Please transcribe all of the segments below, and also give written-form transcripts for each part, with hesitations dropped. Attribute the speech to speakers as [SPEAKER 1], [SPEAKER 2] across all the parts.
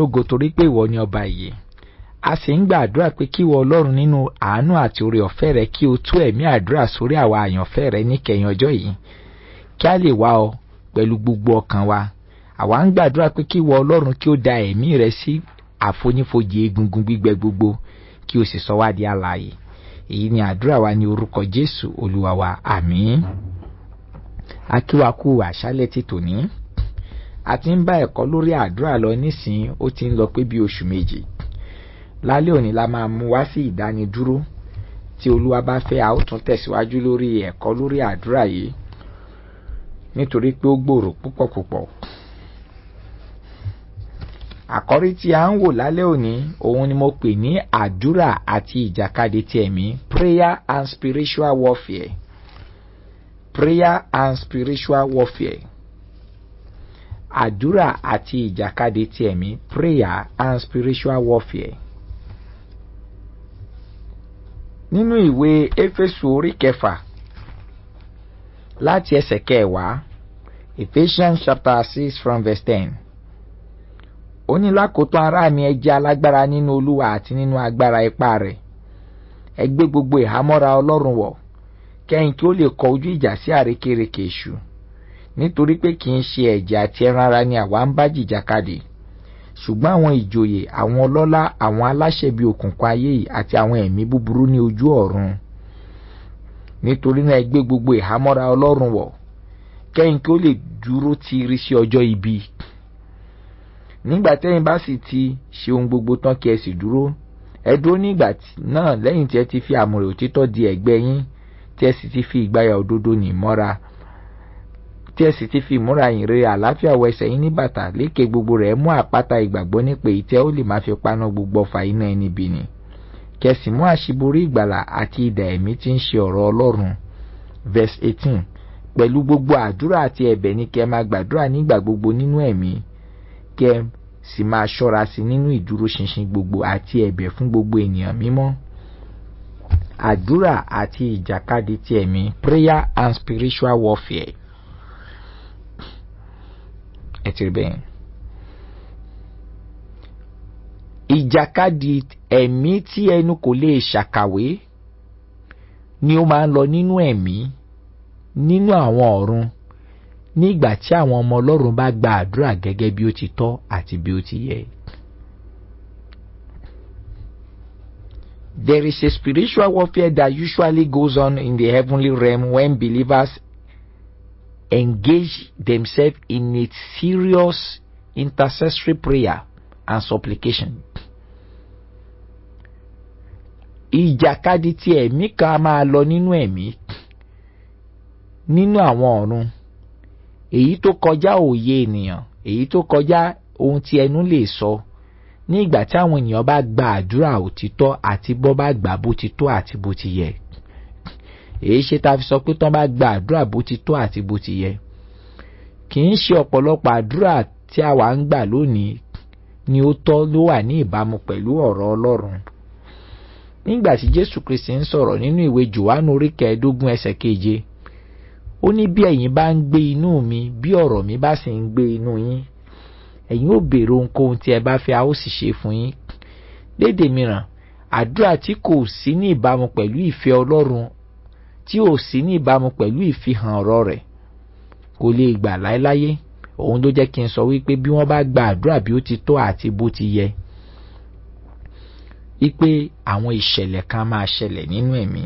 [SPEAKER 1] Lógo torí pé ìwọ ni ọba ìyè. A sì ń gbàdúrà pé kí ìwọ Ọlọ́run nínú àánú àti oore ọ̀fẹ́ rẹ kí o tú ẹ̀mí àdúrà sórí àwa àyànfẹ́ rẹ níkẹyìn ọjọ́ yìí, kí a lè wá ọ pẹ̀lú gbogbo ọkàn wa. Àwa ń gbàdúrà pé kí ìwọ Ọlọ́run kí ó da ẹ̀mí rẹ sí àfonífojì egungun gbígbẹ gbogbo, kí o sì sọ wá di alààyè. Èyí ni àdúrà wa ní orúkọ Jésù Olúwa wa, àmín. A kí wa kú àṣálẹ́ ti tòní. A ti ń bá ẹ̀kọ́ lórí àdúrà lọ nísìnyí, ó ti ń lọ pé bí oṣù 2. Lálẹ́ òní la máa mú wá sí ìdánidúró. Tí Olúwa bá fẹ́, a ó tún tẹ̀síwájú lórí ẹ̀kọ́ lórí àdúrà yìí, nítorí pé ó gbòòrò púpọ̀ púpọ̀. Àkọ́rí tí a ń wò lálẹ́ òní, òun ni mo pè ní àdúrà àti ìjàkadì ti ẹ̀mí, prayer and spiritual warfare. Prayer and spiritual warfare. Àdúrà àti ìjàkadì ti ẹ̀mí, prayer and spiritual warfare. Nínú ìwé Éfésù orí 6 láti ẹsẹ̀ 10, Ephesians chapter 6 from verse 10. Ó ní, lákòótán ará mi, ẹ jẹ́ alágbára nínú Olúwa àti nínú agbára ipá rẹ̀. Ẹ gbé gbogbo ìhámọ́ra Ọlọ́run wọ̀, kẹ́yìn kí ó lè kọ ojú ìjà sí àrékérekè èṣù. Nítorí pé kì í ṣe ẹ̀jẹ̀ àti ẹran ara ni àwa ń bá jìjàkadì, ṣùgbọ́n àwọn ìjòyè, àwọn ọlọ́lá, àwọn aláṣẹ bíi òkùnkùn ayé yìí àti àwọn ẹ̀mí búburú ní ojú ọ̀run. Nítorí náà ẹ gbé gbogbo ìhámọ́ra Ọlọ́run wọ̀, kẹ́yìn kí ó lè dúró tiiri sí ọjọ́ ibi. Nígbà tẹ́yìn bá sì ti ṣe ohun gbogbo tán, kí ẹ sì dúró. Ẹ dúró nígbà náà lẹ́yìn tí ẹ ti fi àmùrè òtítọ́ di ẹ̀gbẹ́ yín, tí ẹ sì ti fi ìgbàyà òdodo nì mọ́ra, tí ẹ sì ti fi ìmúra ìhìnrere àlàáfíà wọ ẹsẹ̀ yín ní bàtà. Lékè gbogbo rẹ̀ mú àpáta ìgbàgbọ́ nípa èyí tí ẹ ó lè máa fi paná gbogbo ọfà iná ẹni bí ni. Kí ẹ sì mú àṣíborí ìgbàlà àti idà ẹ̀mí tí ń ṣe ọ̀rọ̀ Ọlọ́run. Verse 18. Pẹ̀lú gbogbo àdúrà àti ẹ̀bẹ̀ ni kí ẹ máa gbàdúrà nígbà gbogbo nínú ẹ̀mí, kí ẹ sì máa ṣọ́ra sí nínú ìdúróṣinṣin gbogbo àti ẹ̀bẹ̀ fún gbogbo ènìyàn mímọ́. Àdúrà àti ìjàkadì ti ẹ̀mí, prayer and spiritual warfare. Ẹ ti rí bẹ́ẹ̀. Ìjàkadì ẹ̀mí tí ẹnu kò lè ṣàkàwé ni ó máa ń lọ nínú ẹ̀mí, nínú àwọn ọ̀run, nígbà tí àwọn ọmọ Ọlọ́run bá gba àdúrà gẹ́gẹ́ bí ó ti tọ́ àti bí ó ti yẹ. There is a spiritual warfare that usually goes on in the heavenly realm when believers engage themselves in a serious intercessory prayer and supplication. Ìjàkadì tí ẹ̀mí kan máa lọ nínú ẹ̀mí, nínú àwọn ọ̀run, èyí tó kọjá òye ènìyàn, èyí tó kọjá ohun tí ẹnu lè sọ, ní ìgbà tí àwọn ènìyàn bá gba àdúrà òtítọ́ àti bọ́ bá gbà bó ti tó àti bó ti yẹ. Èyí ṣe ta fi sọ pé tán bá gba àdúrà bó ti tó àti bó ti yẹ. Kì í ṣe ọ̀pọ̀lọpọ̀ àdúrà tí a wà ń gbà lónìí ni ó tọ́ ló wà ní ìbámu pẹ̀lú ọ̀rọ̀ Ọlọ́run. Nígbà tí Jésù Kristi ń sọ̀rọ̀ nínú ìwé Jòhánù orí 15 ẹsẹ̀ 7, ó ní bí ẹ̀yin bá ń gbé inú mi, bí ọ̀rọ̀ mi bá sì ń gbé inú yín, ẹ̀yin ó béèrè ohunkóhun tí ẹ bá fẹ́, a ó sì ṣe fún yín. Lédè mìíràn, àdúrà tí kò sí ní ìbámu pẹ̀lú ìfẹ́ Ọlọ́run, tí ò sí ní ìbámu pẹ̀lú ìfihàn ọ̀rọ̀ rẹ̀, kò lè gbà láéláyé. Òun ló jẹ́ kí n sọ wípé bí wọ́n bá gba àdúrà bí ó ti tọ́ àti bó ti yẹ, wípé àwọn ìṣẹ̀lẹ̀ kan máa ṣẹlẹ̀ nínú ẹ̀mí.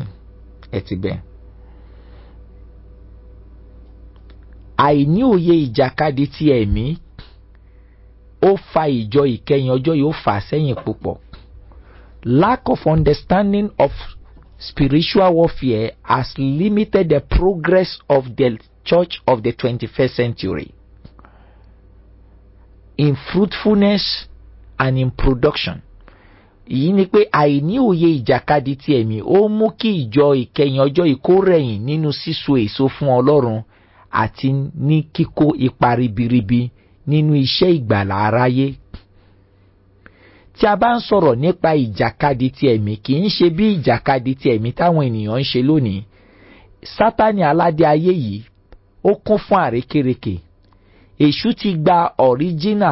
[SPEAKER 1] Ẹ ti bẹ́ẹ̀. Àìní òye ìjàkadì ti ẹ̀mí ó fa ìjọ ìkẹyìn ọjọ́ yìí, ó fà sẹ́yìn púpọ̀. Lack of understanding of spiritual warfare has limited the progress of the church of the 21st century in fruitfulness and in production. Èyí ni pé àìní òye ìjàkadì ti ẹ̀mí ó mú kí ìjọ ìkẹyìn ọjọ́ yìí kó rẹ̀yìn nínú síso èso fún Ọlọ́run àti ní kíkó ipa ribiribi nínú iṣẹ́ ìgbàlà aráyé. Tí a bá ń sọ̀rọ̀ nípa ìjàkadì ti ẹ̀mí, kì í ṣe bí ìjàkadì ti ẹ̀mí táwọn ènìyàn ń ṣe lónìí. Sátánì aládé ayé yìí ó kún fún àrékérekè. Èṣù ti gba ọ̀ríjínà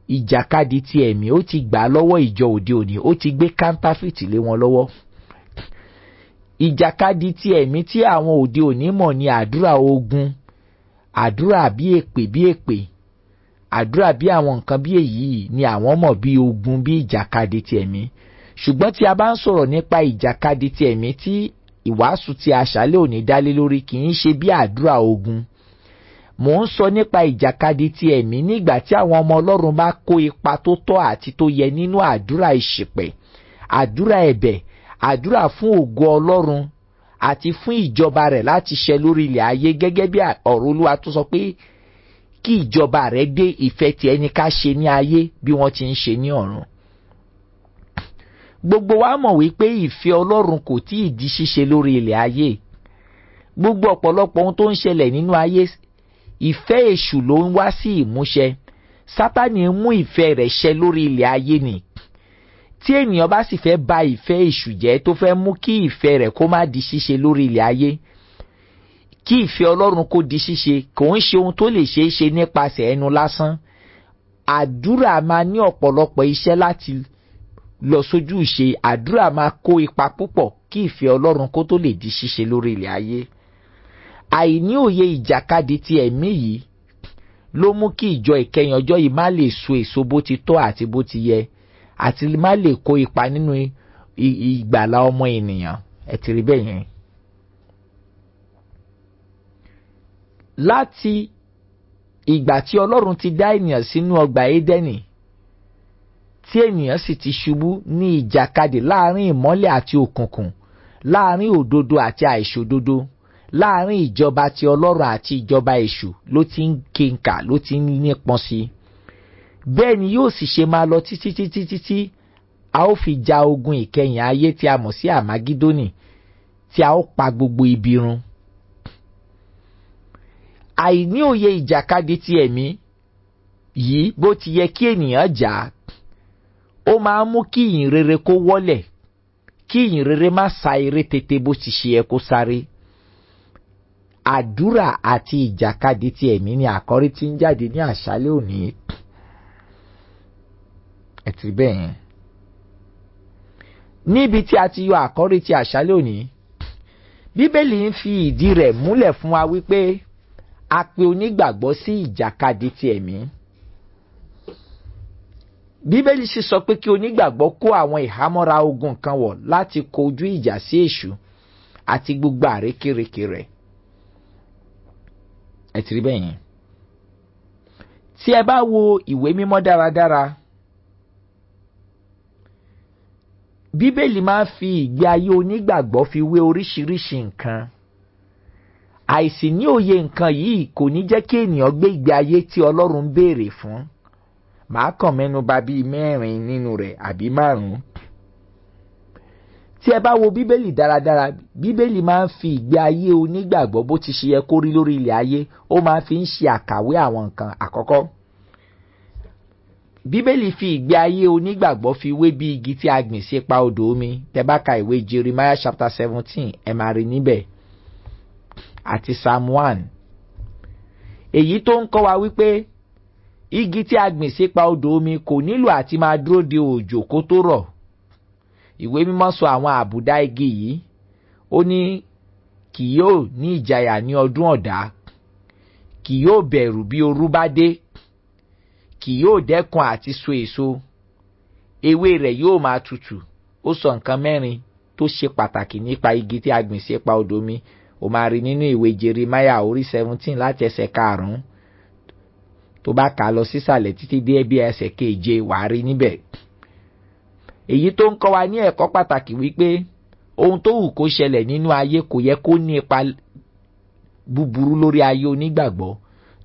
[SPEAKER 1] ìjàkadì ti ẹ̀mí, ó ti gbà á lọ́wọ́ ìjọ òde òní, ó ti gbé counterfeit lé wọn lọ́wọ́. Ìjàkadì ti ẹ̀mí tí àwọn òde òní mọ̀ ní àdúrà ogun, àdúrà bí èpè bí èpè, àdúrà bí àwọn nǹkan bí èyí ni àwọn mọ̀ bí ogun, bí ìjàkadì ti ẹ̀mí. Ṣùgbọ́n tí a bá ń sọ̀rọ̀ nípa ìjàkadì ti ẹ̀mí tí ìwàásù ti àṣálẹ́ òní dálé lórí, kì í ṣe bí àdúrà ogun. Mò ń sọ nípa ìjàkadì ti ẹ̀mí nígbà tí àwọn ọmọ Ọlọ́run bá kó ipa tó tọ́ àti tó yẹ nínú àdúrà ìṣìpẹ̀, àdúrà ẹ̀bẹ̀, àdúrà fún ògo Ọlọ́run àti fún ìjọba rẹ̀ láti ṣẹ lórí ilẹ̀ ayé, gẹ́gẹ́ bí ọ̀rọ̀ Olúwa tó sọ pé kí ìjọba rẹ̀ dé, ìfẹ́ ti ẹni ká ṣe ní ayé bí wọ́n ti ń ṣe ní ọ̀run. Gbogbo wa mọ̀ wípé ìfẹ́ Ọlọ́run kò tí ì di ṣíṣe lórí ilẹ̀ ayé. Gbogbo ọ̀pọ̀lọpọ̀ ohun tó ń ṣẹlẹ̀ nínú ayé, ìfẹ́ èṣù ló ń wá sí ìmúṣẹ. Sátánì ń mú ìfẹ́ rẹ̀ ṣẹ lórí ilẹ̀ ayé ni. Tí ènìyàn bá sì fẹ́ ba ìfẹ́ èṣù jẹ́, tó fẹ́ mú kí ìfẹ́ rẹ̀ kó má di ṣíṣe lórí ilẹ̀ ayé, kí ìfẹ́ Ọlọ́run kó di ṣíṣe, kò ń ṣe ohun tó lè ṣeé ṣe nípasẹ̀ ẹnu lásán. Àdúrà máa ní ọ̀pọ̀lọpọ̀ iṣẹ́ láti lọ sójú ìṣe. Àdúrà máa kó ipa púpọ̀ kí ìfẹ́ Ọlọ́run kó tó lè di ṣíṣe lórí ilẹ̀ ayé. Àìní òye ìjàkadì ti ẹ̀mí yìí ló mú kí ìjọ ìkẹyìn ọjọ́ yìí má lè so èso bó ti tọ́ àti bó ti yẹ, àti má lè kó ipa nínú ìgbàlà ọmọ ènìyàn. Ẹ ti rí bẹ́ẹ̀ yẹn. Láti ìgbà tí Ọlọ́run ti dá ènìyàn sínú ọgbà Édẹ́nì, tí ènìyàn sì ti ṣubú ní ìjàkadì láàrin ìmọ́lẹ̀ àti òkùnkùn, láàrin òdodo àti àìṣòdodo, láàrin ìjọba ti Ọlọ́run àti ìjọba èṣù ló ti ń kéńkà, ló ti ń nípọn sí i. Bẹ́ẹ̀ ni yóò sì ṣe máa lọ títí títí títí a ó fi ja ogun ìkẹyìn ayé tí a mọ̀ sí Àmàgídónì, tí a ó pa gbogbo ibi run. Àìní òye ìjàkadì ti ẹ̀mí yìí bó ti yẹ kí ènìyàn jà á, ó máa ń mú kí ìyìn rere kó wọ́lẹ̀, kí ìyìn rere má sa eré tètè bó ti ṣe yẹ kó sáré. Àdúrà àti ìjàkadì ti ẹ̀mí ni àkọ́rí tí ń jáde ní àṣálẹ́ òní. Ẹ ti bẹ́ẹ̀ yẹn. Níbi tí a ti yọ àkọ́rí ti àṣálẹ́ òní, Bíbélì ń fi ìdí rẹ̀ múlẹ̀ fún wa wípé a pe onígbàgbọ́ sí ìjàkadì ti ẹ̀mí. Bíbélì sì sọ pé kí onígbàgbọ́ kó àwọn ìhámọ́ra ogun kan wọ̀ láti kojú ìjà sí èṣù àti gbogbo àrékérekè rẹ̀. Ẹ ti rí bẹ́ẹ̀ yẹn. Tí ẹ bá wo ìwé mímọ́ dáradára, Bíbélì máa ń fi ìgbé ayé onígbàgbọ́ fi wé oríṣiríṣi nǹkan. Àìsí ní òye nǹkan yìí kò ní jẹ́ kí ènìyàn gbé ìgbé ayé tí Ọlọ́run ń béèrè fún. Màá kàn mẹ́nu bà bíi mẹ́rin nínú rẹ̀ àbí márùn-ún. Tí ẹ bá wo Bíbélì dáradára, Bíbélì máa ń fi ìgbé ayé onígbàgbọ́ bó ti ṣe yẹ kó rí lórí ilẹ̀ ayé, ó máa fi ń ṣe àkàwé àwọn nǹkan. Àkọ́kọ́, Bíbélì fi ìgbé ayé onígbàgbọ́ fi wé bí igi tí a gbìn sí ipa odò omi. Tẹ́ bá ka ìwé Jeremiah chapter 17, ẹ máa rí níbẹ̀, àti Psalm 1. Èyí tó ń kọ́ wa wípé igi tí a gbìn sípa odò omi kò nílò àti máa dúró de òjò kó tó rọ̀. Ìwé mímọ́ sọ àwọn àbùdá igi yìí. Ó ní kì yóò ní ìjayà ní ọdún ọ̀dá, kì yóò bẹ̀rù bí orú bá dé, kì yóò dẹ́kun àti so èso, ewé rẹ̀ yóò máa tutù. Ó sọ nǹkan mẹ́rin tó ṣe pàtàkì nípa igi tí a gbìn sípa odò omi. Ó máa rí nínú ìwé Jeremiah orí 17 láti ẹsẹ̀ 5, tó bá kà á lọ sísàlẹ̀ títí dé bí ẹsẹ̀ 7, wàá rí níbẹ̀. Èyí tó ń kọ́ wa ní ẹ̀kọ́ pàtàkì wípé ohun tó wù kó ṣẹlẹ̀ nínú ayé kò yẹ kó ní ipa búburú lórí ayé onígbàgbọ́,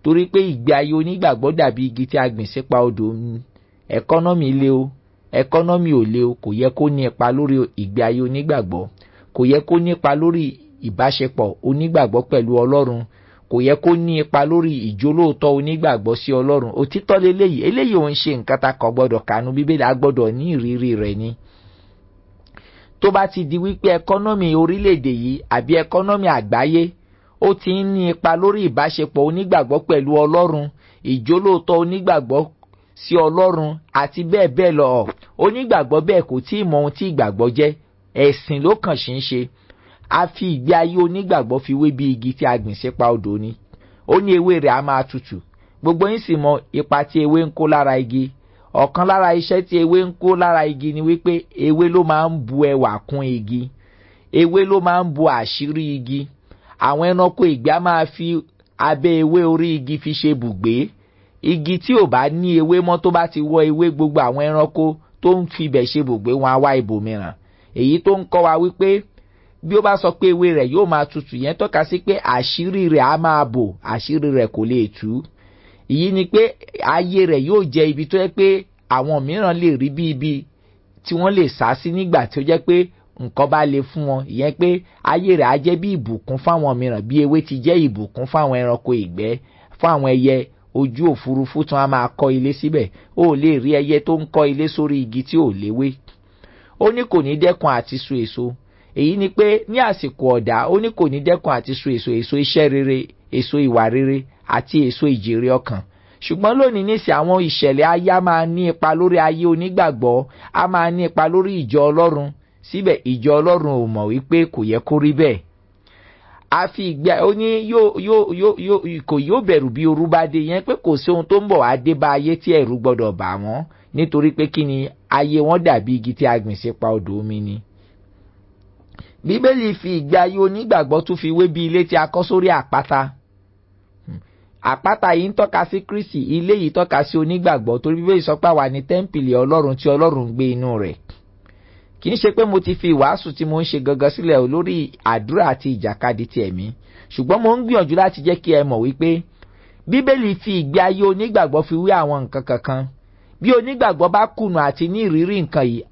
[SPEAKER 1] torí pé ìgbé ayé onígbàgbọ́ dàbí igi tí a gbìn sípa odò omi. Ẹkọ́nọ́mì le o, ẹkọ́nọ́mì ò le o, kò yẹ kó ní ipa lórí ìgbé ayé onígbàgbọ́, kò yẹ kó ní ipa lórí ìbáṣepọ̀ onígbàgbọ́ pẹ̀lú Ọlọ́run, kò yẹ kó ní ipa lórí ìjólóòtọ́ onígbàgbọ́ sí Ọlọ́run. Òtítọ́ leléyìí, eléyìí ò ń ṣe nǹkan tá kò gbọ́dọ̀ kànú Bíbélì, a gbọ́dọ̀ ní ìrírí rẹ̀ ni. Tó bá ti di wípé ẹkọ́nọ́mì orílẹ̀-èdè yìí àbí ẹkọ́nọ́mì àgbáyé ó ti ń ní ipa lórí ìbáṣepọ̀ onígbàgbọ́ pẹ̀lú Ọlọ́run, ìjólóòtọ́ onígbàgbọ́ sí Ọlọ́run àti bẹ́ẹ̀ bẹ́ẹ̀ lọ. Onígbàgbọ́ bẹ́ẹ̀ kò tí ì mọ ohun tí ìgbàgbọ́ jẹ́, ẹ̀sìn ló kàn ṣì ń ṣe. A fi ìgbé ayé onígbàgbọ́ fi wé bí igi tí a gbìn sípa odò ni. Ó ní ewé rẹ̀ á máa tutù. Gbogbo yín sì mọ ipa tí ewé ń kó lára igi. Ọ̀kan lára iṣẹ́ tí ewé ń kó lára igi ni wípé ewé ló máa ń bu ẹwà kún igi. Ewé ló máa ń bu àṣírí igi. Àwọn ẹranko ìgbẹ́ á máa fi abẹ́ ewé orí igi fi ṣe bùgbé. Igi tí ò bá ní ewé mọ́ tó bá ti wọ ewé, gbogbo àwọn ẹranko tó ń fibẹ̀ ṣe bùgbé wọn á wá ibòmíràn. Èyí tó ń kọ́ wa wípé bí ó bá sọ pé ewé rẹ̀ yóò máa tutù, yẹn tọ́ka sí pé àṣírí rẹ̀ á máa bò, àṣírí rẹ̀ kò lè tú. Èyí ni pé ayé rẹ̀ yóò jẹ́ ibi tó jẹ́ pé àwọn mìíràn lè rí bí ibi tí wọ́n lè sá sí nígbà tí ó jẹ́ pé nǹkan bá le fún wọn. Ìyẹn pé ayé rẹ̀ á jẹ́ bí ìbùkún fáwọn mìíràn, bí ewé ti jẹ́ ìbùkún fáwọn ẹranko ìgbẹ́, fáwọn ẹyẹ ojú òfurufú tí wọ́n á máa kọ́ ilé síbẹ̀. Ó lè rí ẹyẹ tó ń kọ́ ilé sórí igi tí ò léwé. Ó ní kò ní dẹ́kun àti so èso. Èyí ni pé ní àsìkò ọ̀dá, ó ní kò ní dẹ́kun àti so èso, èso iṣẹ́ rere, èso ìwà rere àti èso ìjèrè ọkàn. Ṣùgbọ́n lónìí nísìn, àwọn ìṣẹ̀lẹ̀ ayé á máa ní ipa lórí ayé onígbàgbọ́, á máa ní ipa lórí ìjọ Ọlọ́run. Síbẹ̀ ìjọ Ọlọ́run ò mọ̀ wípé kò yẹ kó rí bẹ́ẹ̀. A fi ìgbà ó ní yóò kò yóò bẹ̀rù bí orú bá dé, yẹn pé kò sí ohun tó ń bọ̀ wá dé bá ayé tí ẹ̀rù gbọ́dọ̀ bà wọ́n, nítorí pé kí ni ayé wọn dàbí igi tí a gbìn sípa odò omi ni. Bíbélì fi ìgbé ayé onígbàgbọ́ tún fi wé bí ilé tí a kọ́ sórí àpáta. Àpáta yìí ń tọ́ka sí Kristi, ilé yìí tọ́ka sí onígbàgbọ́, torí Bíbélì sọ pé àwa ni tẹ́ḿpìlì Ọlọ́run tí Ọlọ́run ń gbé inú rẹ̀. Kì í ṣe pé mo ti fi ìwàásù tí mo ń ṣe gangan sílẹ̀ lórí àdúrà àti ìjàkadì ti ẹ̀mí, ṣùgbọ́n mo ń gbìyànjú láti jẹ́ kí ẹ mọ̀ wípé Bíbélì fi ìgbé ayé onígbàgbọ́ fi wé àwọn nǹkan kankan. Bí onígbàgbọ́ bá kùnà àti ní ìrírí nǹkan yìí,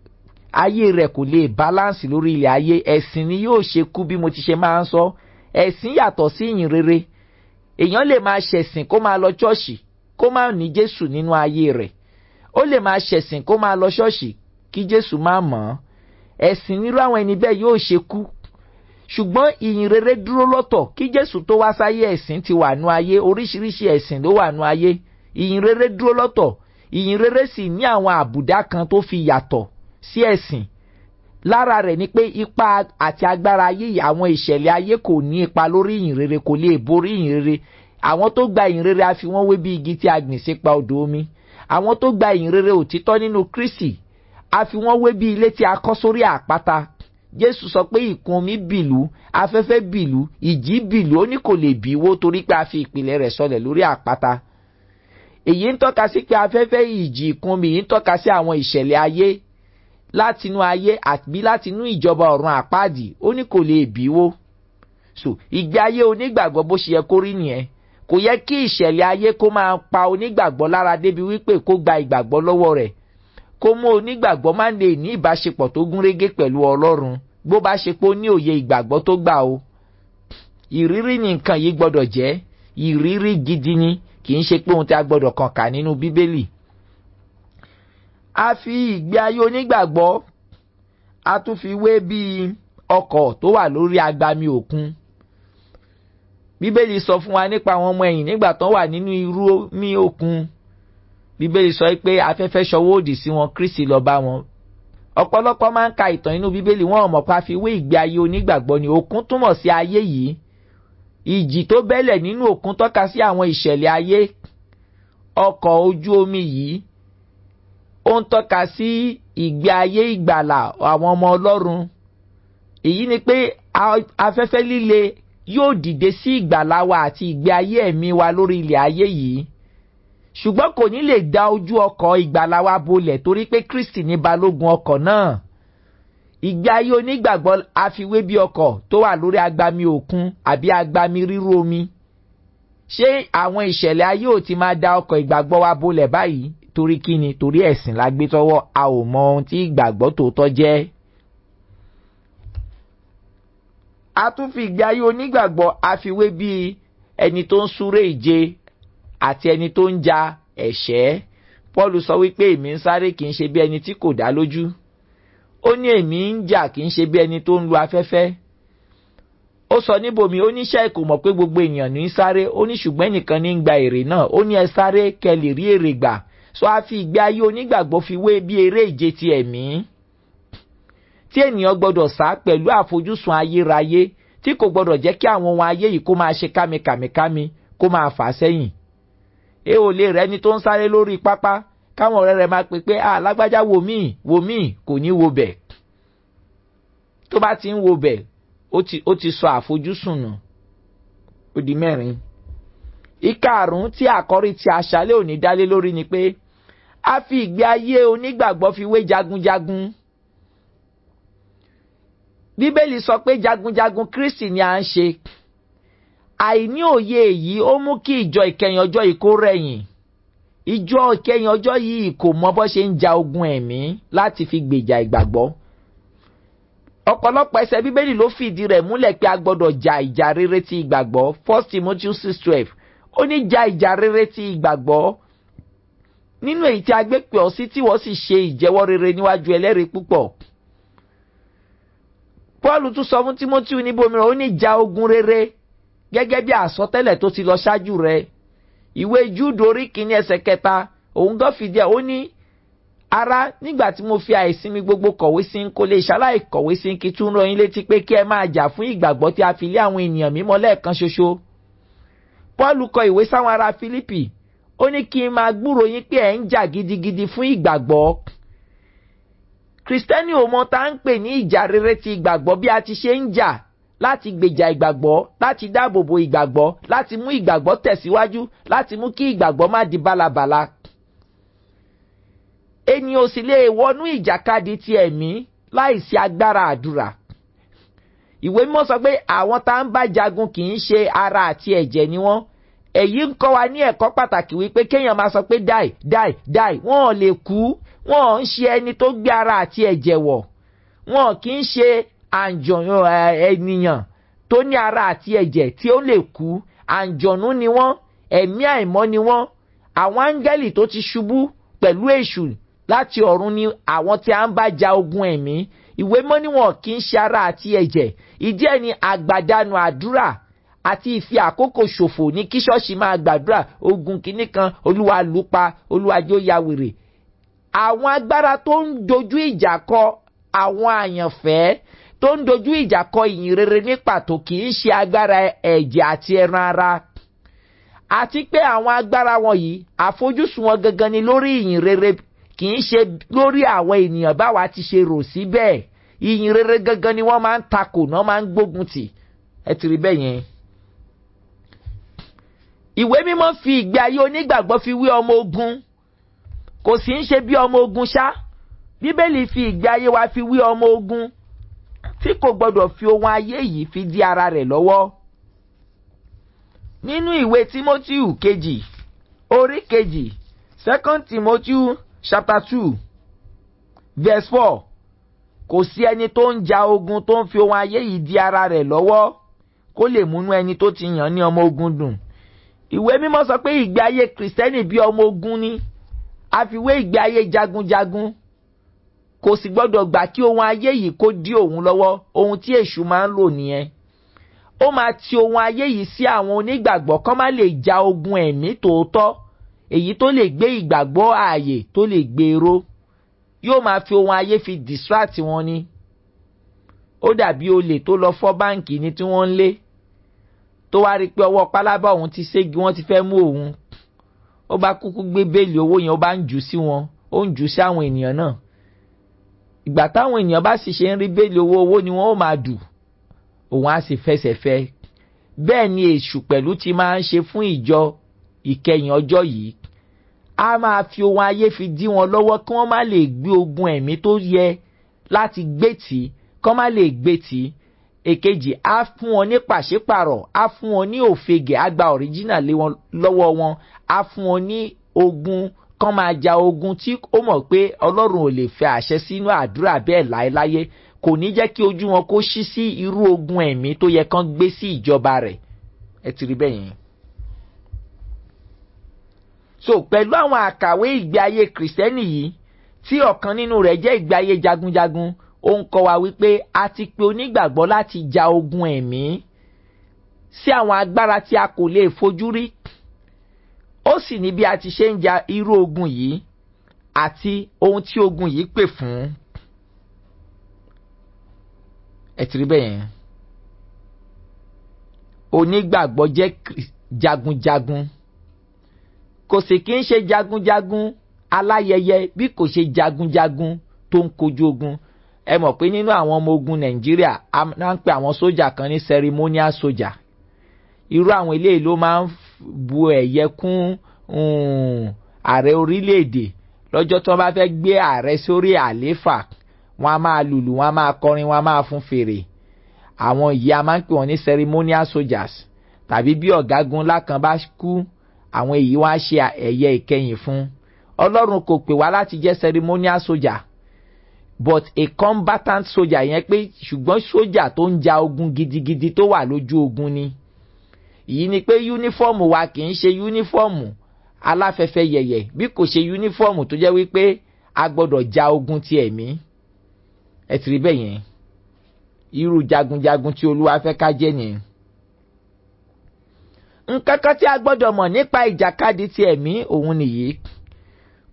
[SPEAKER 1] ayé rẹ̀ kò lè báláǹsì lórí ilẹ̀ ayé. Ẹ̀sìn ni yóò ṣe kú, bí mo ti ṣe máa ń sọ. Ẹ̀sìn yàtọ̀ sí ìyìn rere. Èèyàn lè máa ṣẹ̀sìn kó máa lọ ṣọ́ọ̀ṣì kó máa ní Jésù nínú ayé rẹ̀. Ó lè máa ṣẹ̀sìn kó máa lọ ṣọ́ọ̀ṣì kí Jésù má mọ̀ ọ́n. Ẹ̀sìn nírú àwọn ẹni bẹ́ẹ̀ yóò ṣe kú. Ṣùgbọ́n ìyìn rere dúró lọ́tọ̀. Kí Jésù tó wá sáyé, ẹ̀sìn ti wà nú ayé, oríṣiríṣi ẹ̀sìn ló wà nú ayé. Ìyìn rere dúró lọ́tọ̀. Ìyìn rere sì ní àwọn àbùdá kan tó fi yàtọ̀ sí ẹ̀sìn. Lára rẹ̀ ni pé ipa àti agbára ayé, àwọn ìṣẹ̀lẹ̀ ayé kò ní ipa lórí ìyìn rere, kò lè borí ìyìn rere. Àwọn tó gba ìyìn rere a fi wọ́n wé bí igi tí a gbìn sípa odò omi. Àwọn tó gba ìyìn rere òtítọ́ nínú Kristi a fi wọ́n wé bí ilé tí a kọ́ sórí àpáta. Jésù sọ pé ìkún omi bìlú, afẹ́fẹ́ bìlú, ìjì bìlú, ó ní kò lè bìwó torí pé a fi ìpìlẹ̀ rẹ̀ sọlẹ̀ lórí àpáta. Èyí ń tọ́ka sí pé afẹ́fẹ́, ìjì, ìkún omi yìí ń tọ́ka sí àwọn ìṣẹ̀lẹ̀ ayé látinú ayé àbí látinú ìjọba ọ̀run àpáàdì, ó ní kò lè bíwó. So ìgbé ayé onígbàgbọ́ bó ṣe yẹ kó rí nìyẹn. Kò yẹ kí ìṣẹ̀lẹ̀ ayé kó máa pa onígbàgbọ́ lára débi wípé kó gba ìgbàgbọ́ lọ́wọ́ rẹ̀, kó mú onígbàgbọ́ má lè ní ìbáṣepọ̀ tó gúnrégé pẹ̀lú Ọlọ́run, bó bá ṣe pé ó ní òye ìgbàgbọ́ tó gbà o. Ìrírí ni nǹkan yìí gbọ́dọ̀ jẹ́, ìrírí gidi ni, kì í ṣe pé ohun tí a gbọ́dọ̀ kàn kà nínú Bíbélì. A fi ìgbé ayé onígbàgbọ́ a tún fi wé bí ọkọ̀ tó wà lórí agbami òkun. Bíbélì sọ fún wa nípa àwọn ọmọ ẹ̀yìn nígbà tán wà nínú irú omi òkun. Bíbélì sọ pé afẹ́fẹ́ ṣọwọ́ òdì sí wọn, Kristi lọ bá wọn. Ọ̀pọ̀lọpọ̀ máa ń ka ìtàn inú Bíbélì, wọn ò mọ̀ pé a fi wé ìgbé ayé onígbàgbọ́ ni. Òkun túmọ̀ sí ayé yìí. Ìjì tó bẹ́lẹ̀ nínú òkun tọ́ka sí àwọn ìṣẹ̀lẹ̀ ayé. Ọkọ̀ ojú omi yìí ó ń tọ́ka sí ìgbé ayé ìgbàlà àwọn ọmọ Ọlọ́run. Èyí ni pé afẹ́fẹ́ líle yóò dìde sí ìgbàlà wa àti ìgbé ayé ẹ̀mí wa lórí ilẹ̀ ayé yìí, ṣùgbọ́n kò ní lè da ojú ọkọ̀ ìgbàlà wa bolẹ̀ torí pé Kristi ní balógun ọkọ̀ náà. Ìgbé ayé onígbàgbọ́ àfiwé bí ọkọ̀ tó wà lórí agbami òkun àbí agbami rírú omi. Ṣé àwọn ìṣẹ̀lẹ̀ ayé ò ti máa da ọkọ̀ ìgbàgbọ́ wa bolẹ̀ báyìí? Torí kí ni? Torí ẹ̀sìn la gbé tọ́wọ́, a ò mọ ohun tí ìgbàgbọ́ tòótọ́ jẹ́. A tún fi ìgbé ayé onígbàgbọ́ àfiwé bí ẹni tó ń súré ìje àti ẹni tó ń ja ẹ̀ṣẹ́. Paul sọ wípé èmi ń sáré kì í ṣe bí ẹni tí kò dá lójú. Ó ní èmi ń jà kì í ṣe bí ẹni tó ń lu afẹ́fẹ́. Ó sọ níbòmí, ó ní ṣé kò mọ̀ pé gbogbo ènìyàn ní ń sáré, ó ní ṣùgbọ́n ẹnìkan ní ń gba èrè náà. Ó ní ẹ sáré kẹ́ lè rí èrè gbà. So a fi ìgbé ayé onígbàgbọ́ fi wé bí eré ìje ti ẹ̀mí tí ènìyàn gbọ́dọ̀ sá pẹ̀lú àfojúsùn ayérayé, tí kò gbọ́dọ̀ jẹ́ kí àwọn ohun ayé yìí kó máa ṣe kámikàmíkámi, kó máa fà á sẹ́yìn. E ò lè rẹ́ni tó ń sáré lórí pápá káwọn ọ̀rẹ́ rẹ̀ máa pè pé a lágbájá, wò míì, wò míì, kò ní wo bẹ̀. Tó bá ti ń wo bẹ̀, ó ti sọ àfojúsùn nù. Ó di mẹ́rin. Ìkarùn-ún tí àkọ́rí ti àṣálẹ́ òní dálé lórí ni pé a fi ìgbé ayé onígbàgbọ́ fi wé jagunjagun. Bíbélì sọ pé jagunjagun Kristi ni à ń ṣe. Àìní òye èyí ó mú kí ìjọ ìkẹyìn ọjọ́ yìí kó rẹ̀yìn. Ìjọ ìkẹyìn ọjọ́ yìí kò mọ bó ṣe ń ja ogun ẹ̀mí láti fi gbèjà ìgbàgbọ́. Ọ̀pọ̀lọpọ̀ ẹsẹ̀ Bíbélì ló fìdí rẹ̀ múlẹ̀ pé a gbọ́dọ̀ ja ìjà rere ti ìgbàgbọ́. 1 Timothy 6:12, ó ní ja ìjà rere ti ìgbàgbọ́, nínú èyí tí a gbé pè ọ́ sí, tí wọ́n sì ṣe ìjẹ́wọ́ rere níwájú ẹlẹ́rìí púpọ̀. Paul tún sọ fún Timothy níbòmíràn, ó ní ja ogun rere gẹ́gẹ́ bí àsọtẹ́lẹ̀ tó ti lọ ṣáájú rẹ̀. Ìwé Júùdù orí 1 ẹsẹ̀ 3, òun gan fìdí ẹ̀, ó ní ará, nígbà tí mo fi àìsinmi gbogbo kọ̀wé sí, n kò lè ṣaláì kọ̀wé sí kí tún rán yín létí pé kí ẹ máa jà fún ìgbàgbọ́ tí a fi lé àwọn ènìyàn mímọ́ lẹ́ẹ̀kan ṣoṣo. Paul kọ ìwé sáwọn ará Fílípì, ó ní kí n máa gbúrò yín pé ẹ̀ ń jà gidigidi fún ìgbàgbọ́. Kristẹni ò mọ tá ń pè ní ìjà rere ti ìgbàgbọ́, bí a ti ṣe ń jà láti gbèjà ìgbàgbọ́, láti dáàbòbò ìgbàgbọ́, láti mú ìgbàgbọ́ tẹ̀síwájú, láti mú kí ìgbàgbọ́ má di bálabàla. Ènìyàn ò sì lè wọnú ìjàkadì ti ẹ̀mí láìsí agbára àdúrà. Ìwé mímọ́ sọ pé àwọn tá ń bá jagun kì í ṣe ara àti ẹ̀jẹ̀ ni wọ́n. Èyí ń kọ́ wa ní ẹ̀kọ́ pàtàkì wípé kéèyàn máa sọ pé dáì dáì dáì, wọ́n ò lè kú, wọ́n ò ń ṣe ẹni tó gbé ara àti ẹ̀jẹ̀ wọ̀, wọ́n kì í ṣe àǹjọ̀nú ènìyàn tó ní ara àti ẹ̀jẹ̀ tí ó lè kú. Àǹjọ̀nú ni wọ́n, ẹ̀mí àìmọ́ ni wọ́n, àwọn áńgẹ́lì tó ti ṣubú pẹ̀lú èṣù láti ọ̀run ni àwọn tí a ń bá ja ogun ẹ̀mí. Ìwé mọ́ ni wọn kì í ṣe ara àti ẹ̀jẹ̀. Ìdí ẹ̀ ni àgbàdànù àdúrà àti ìfi àkókò ṣòfò ní kí ṣọ́ọ̀ṣì máa gbàdúrà ogun kìíní kan, Olúwa lù pa, Olúwa jó ya wèrè. Àwọn agbára tó ń dojú ìjà kọ àwọn àyànfẹ́, tó ń dojú ìjà kọ ìyìn rere ní pàtó, kì í ṣe agbára ẹ̀jẹ̀ àti ẹran ara. Àti pé àwọn agbára wọ̀nyí, àfojúsùn wọn gangan ni lórí ìyìn rere, kì í ṣe lórí àwọn ènìyàn báwa ti ṣe rò sí bẹ́ẹ̀. Ìyìn rere gangan ni wọ́n máa ń takò náà, máa ń gbógun tì. Ẹ ti rí bẹ́ẹ̀ yẹn. Ìwé mímọ́ fi ìgbé ayé onígbàgbọ́ fi wé ọmọ ogun. Kò sì ń ṣe bí ọmọ ogun ṣá. Bíbélì fi ìgbé ayé wa fi wé ọmọ ogun tí kò gbọdọ̀ fi ohun ayé yìí fi dí ara rẹ̀ lọ́wọ́. Nínú ìwé Tímótíù 2, orí 2, 2 Timothy chapter 2 verse 4, kò sí ẹni tó ń ja ogun tó ń fi ohun ayé yìí dí ara rẹ̀ lọ́wọ́ kó lè múnú ẹni tó ti yàn ní ọmọ ogun dùn. Ìwé mímọ́ sọ pé ìgbé ayé Kìrìsìtẹ́nì bí ọmọ ogun ni, a fi wé ìgbé ayé jagunjagun. Kò sì gbọ́dọ̀ gbà kí ohun ayé yìí kó dí òun lọ́wọ́. Ohun tí èṣù máa ń lò nìyẹn. Ó máa ti ohun ayé yìí sí àwọn onígbàgbọ́ kán má lè ja ogun ẹ̀mí tòótọ́, èyí tó lè gbé ìgbàgbọ́ ààyè tó lè gbèrò. Yóò máa fi ohun ayé fi distract wọn ni. Ó dàbí olè tó lọ fọ́ báǹkì ni tí wọ́n ń lé, tó wá rí i pé ọwọ́ pálábá òun ti ségi, wọ́n ti fẹ́ mú òun. Ó bá kúkú gbé béèlì owó yẹn, ó bá ń jù sí wọn, ó ń jù sí àwọn ènìyàn náà. Ìgbà táwọn ènìyàn bá sì ṣe ń rí béèlì owó, owó ni wọ́n ó máa dù, òun á sì fẹsẹ̀ fẹ́. Bẹ́ẹ̀ ni èṣù pẹ̀lú ti máa ń ṣe fún ìjọ ìkẹyìn ọjọ́ yìí. A máa fi ohun ayé fi dí wọn lọ́wọ́ kí wọ́n má lè gbé ogun ẹ̀mí tó yẹ láti gbé tì, kí wọ́n má lè gbé tì. Èkejì, á fún wọn ní pàṣípàrọ̀, á fún wọn ní òfegè, á gba ọ̀ríjínà lé wọn lọ́wọ́ wọn, á fún wọn ní ogun kán máa ja ogun tí ó mọ̀ pé Ọlọ́run ò lè fẹ́ àṣẹ sínú àdúrà bẹ́ẹ̀ láéláyé. Kò ní jẹ́ kí ojú wọn kó ṣí sí irú ogun ẹ̀mí tó yẹ kán gbé sí ìjọba rẹ̀. Ẹ ti rí bẹ́ẹ̀ yẹn. So pẹ̀lú àwọn àkàwé ìgbé ayé Kìrìsìtẹ́nì yìí, tí ọ̀kan nínú rẹ̀ jẹ́ ìgbé ayé jagunjagun, ó ń kọ́ wa wípé a ti pe onígbàgbọ́ láti ja ogun ẹ̀mí sí àwọn agbára tí a kò lè fojú rí. Ó sì ní bí a ti ṣe ń ja irú ogun yìí. àti ohun tí ogun yìí pè fún. Ẹ ti rí bẹ́ẹ̀ yẹn. Onígbàgbọ́ jẹ́ jagunjagun. Kò sì kí ń ṣe jagunjagun aláyẹyẹ bí kò ṣe jagunjagun tó ń kojú ogun. Ẹ mọ̀ pé nínú àwọn ọmọ ogun Nàìjíríà, a máa ń pe àwọn sójà kan ní ceremonial sójà. Irú àwọn eléyìí ló máa ń bu ẹ̀yẹ kún ààrẹ orílẹ̀-èdè lọ́jọ́ tí wọ́n bá fẹ́ gbé ààrẹ sórí àléfà. Wọ́n á máa lùlù, wọ́n á máa kọrin, wọ́n á máa fún fèrè. Àwọn yìí a máa ń pè wọ́n ní ceremonial soldiers. Tàbí bí ọ̀gágun ńlá kan bá kú, àwọn èyí wọ́n á ṣe ẹ̀yẹ ìkẹyìn fún. Ọlọ́run kò pè wá láti jẹ́ ceremonial soldier, but a combatant soldier, yẹn pé ṣùgbọ́n sójà tó ń ja ogun gidigidi, tó wà lójú ogun ni. Èyí ni pé yúnífọ́ọ̀mù wa kì í ṣe yúnífọ́ọ̀mù aláfẹ́fẹ́ yẹ̀yẹ̀, bí kò ṣe yúnífọ́ọ̀mù tó jẹ́ wípé a gbọ́dọ̀ ja ogun ti ẹ̀mí. Ẹ ti rí bẹ́ẹ̀ yẹn. Irú jagunjagun tí Olúwa fẹ́ ká jẹ́ nìyẹn. Nǹkan kan tí a gbọ́dọ̀ mọ̀ nípa ìjàkadì ti ẹ̀mí òun nìyí.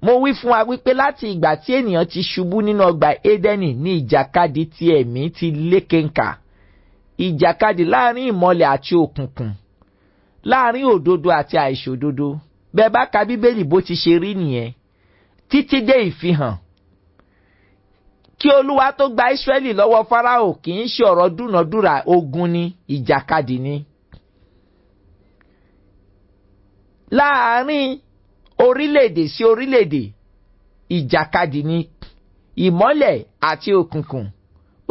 [SPEAKER 1] Mo wí fún wa wípé láti ìgbà tí ènìyàn ti ṣubú nínú ọgbà Édẹ́nì ní ìjàkadì ti ẹ̀mí ti lékenkà. Ìjàkadì láàrin ìmọ̀lẹ̀ àti òkùnkùn, láàrin òdodo àti àìṣòdodo. Bẹ́ẹ̀ bá ka Bíbélì, bó ti ṣe rí nìyẹn títí dé Ìfihàn. Kí Olúwa tó gba Ísírẹ́lì lọ́wọ́ Fáráò, kì í ṣe ọ̀rọ̀ dúnàdúrà, ogun ni, ìjàkadì ni. Láàárín orílẹ̀-èdè sí orílẹ̀-èdè, ìjàkadì ni. Ìmọ́lẹ̀ àti òkùnkùn,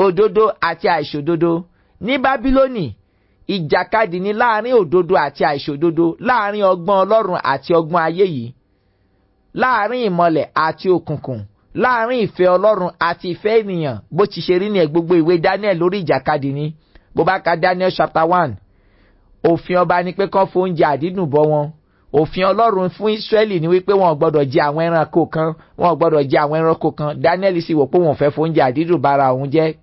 [SPEAKER 1] òdodo àti àìṣòdodo. Ní Bábílónì, ìjàkadì ni láàárín òdodo àti àìṣòdodo, láàárín ọgbọ́n Ọlọ́run àti ọgbọ́n ayé yìí, láàárín ìmọ́lẹ̀ àti òkùnkùn, láàárín ìfẹ́ Ọlọ́run àti ìfẹ́ ènìyàn. Bó ti ṣe rí ní ẹ̀, gbogbo ìwé Daniel lórí ìjàkadì ni. Bó bá ka Daniel chapter 1, òfin ọba ni pé kán fóúnjẹ àdídùn bọ́ wọn. Òfin Ọlọ́run fún Ísírẹ́lì ni wípé wọn ò gbọ́dọ̀ jẹ àwọn ẹranko kan, wọn ò gbọ́dọ̀ jẹ àwọn ẹranko kan. Daniel sì wò pé wọn ò fẹ́ fóúnjẹ àdídùn bára òun jẹ́.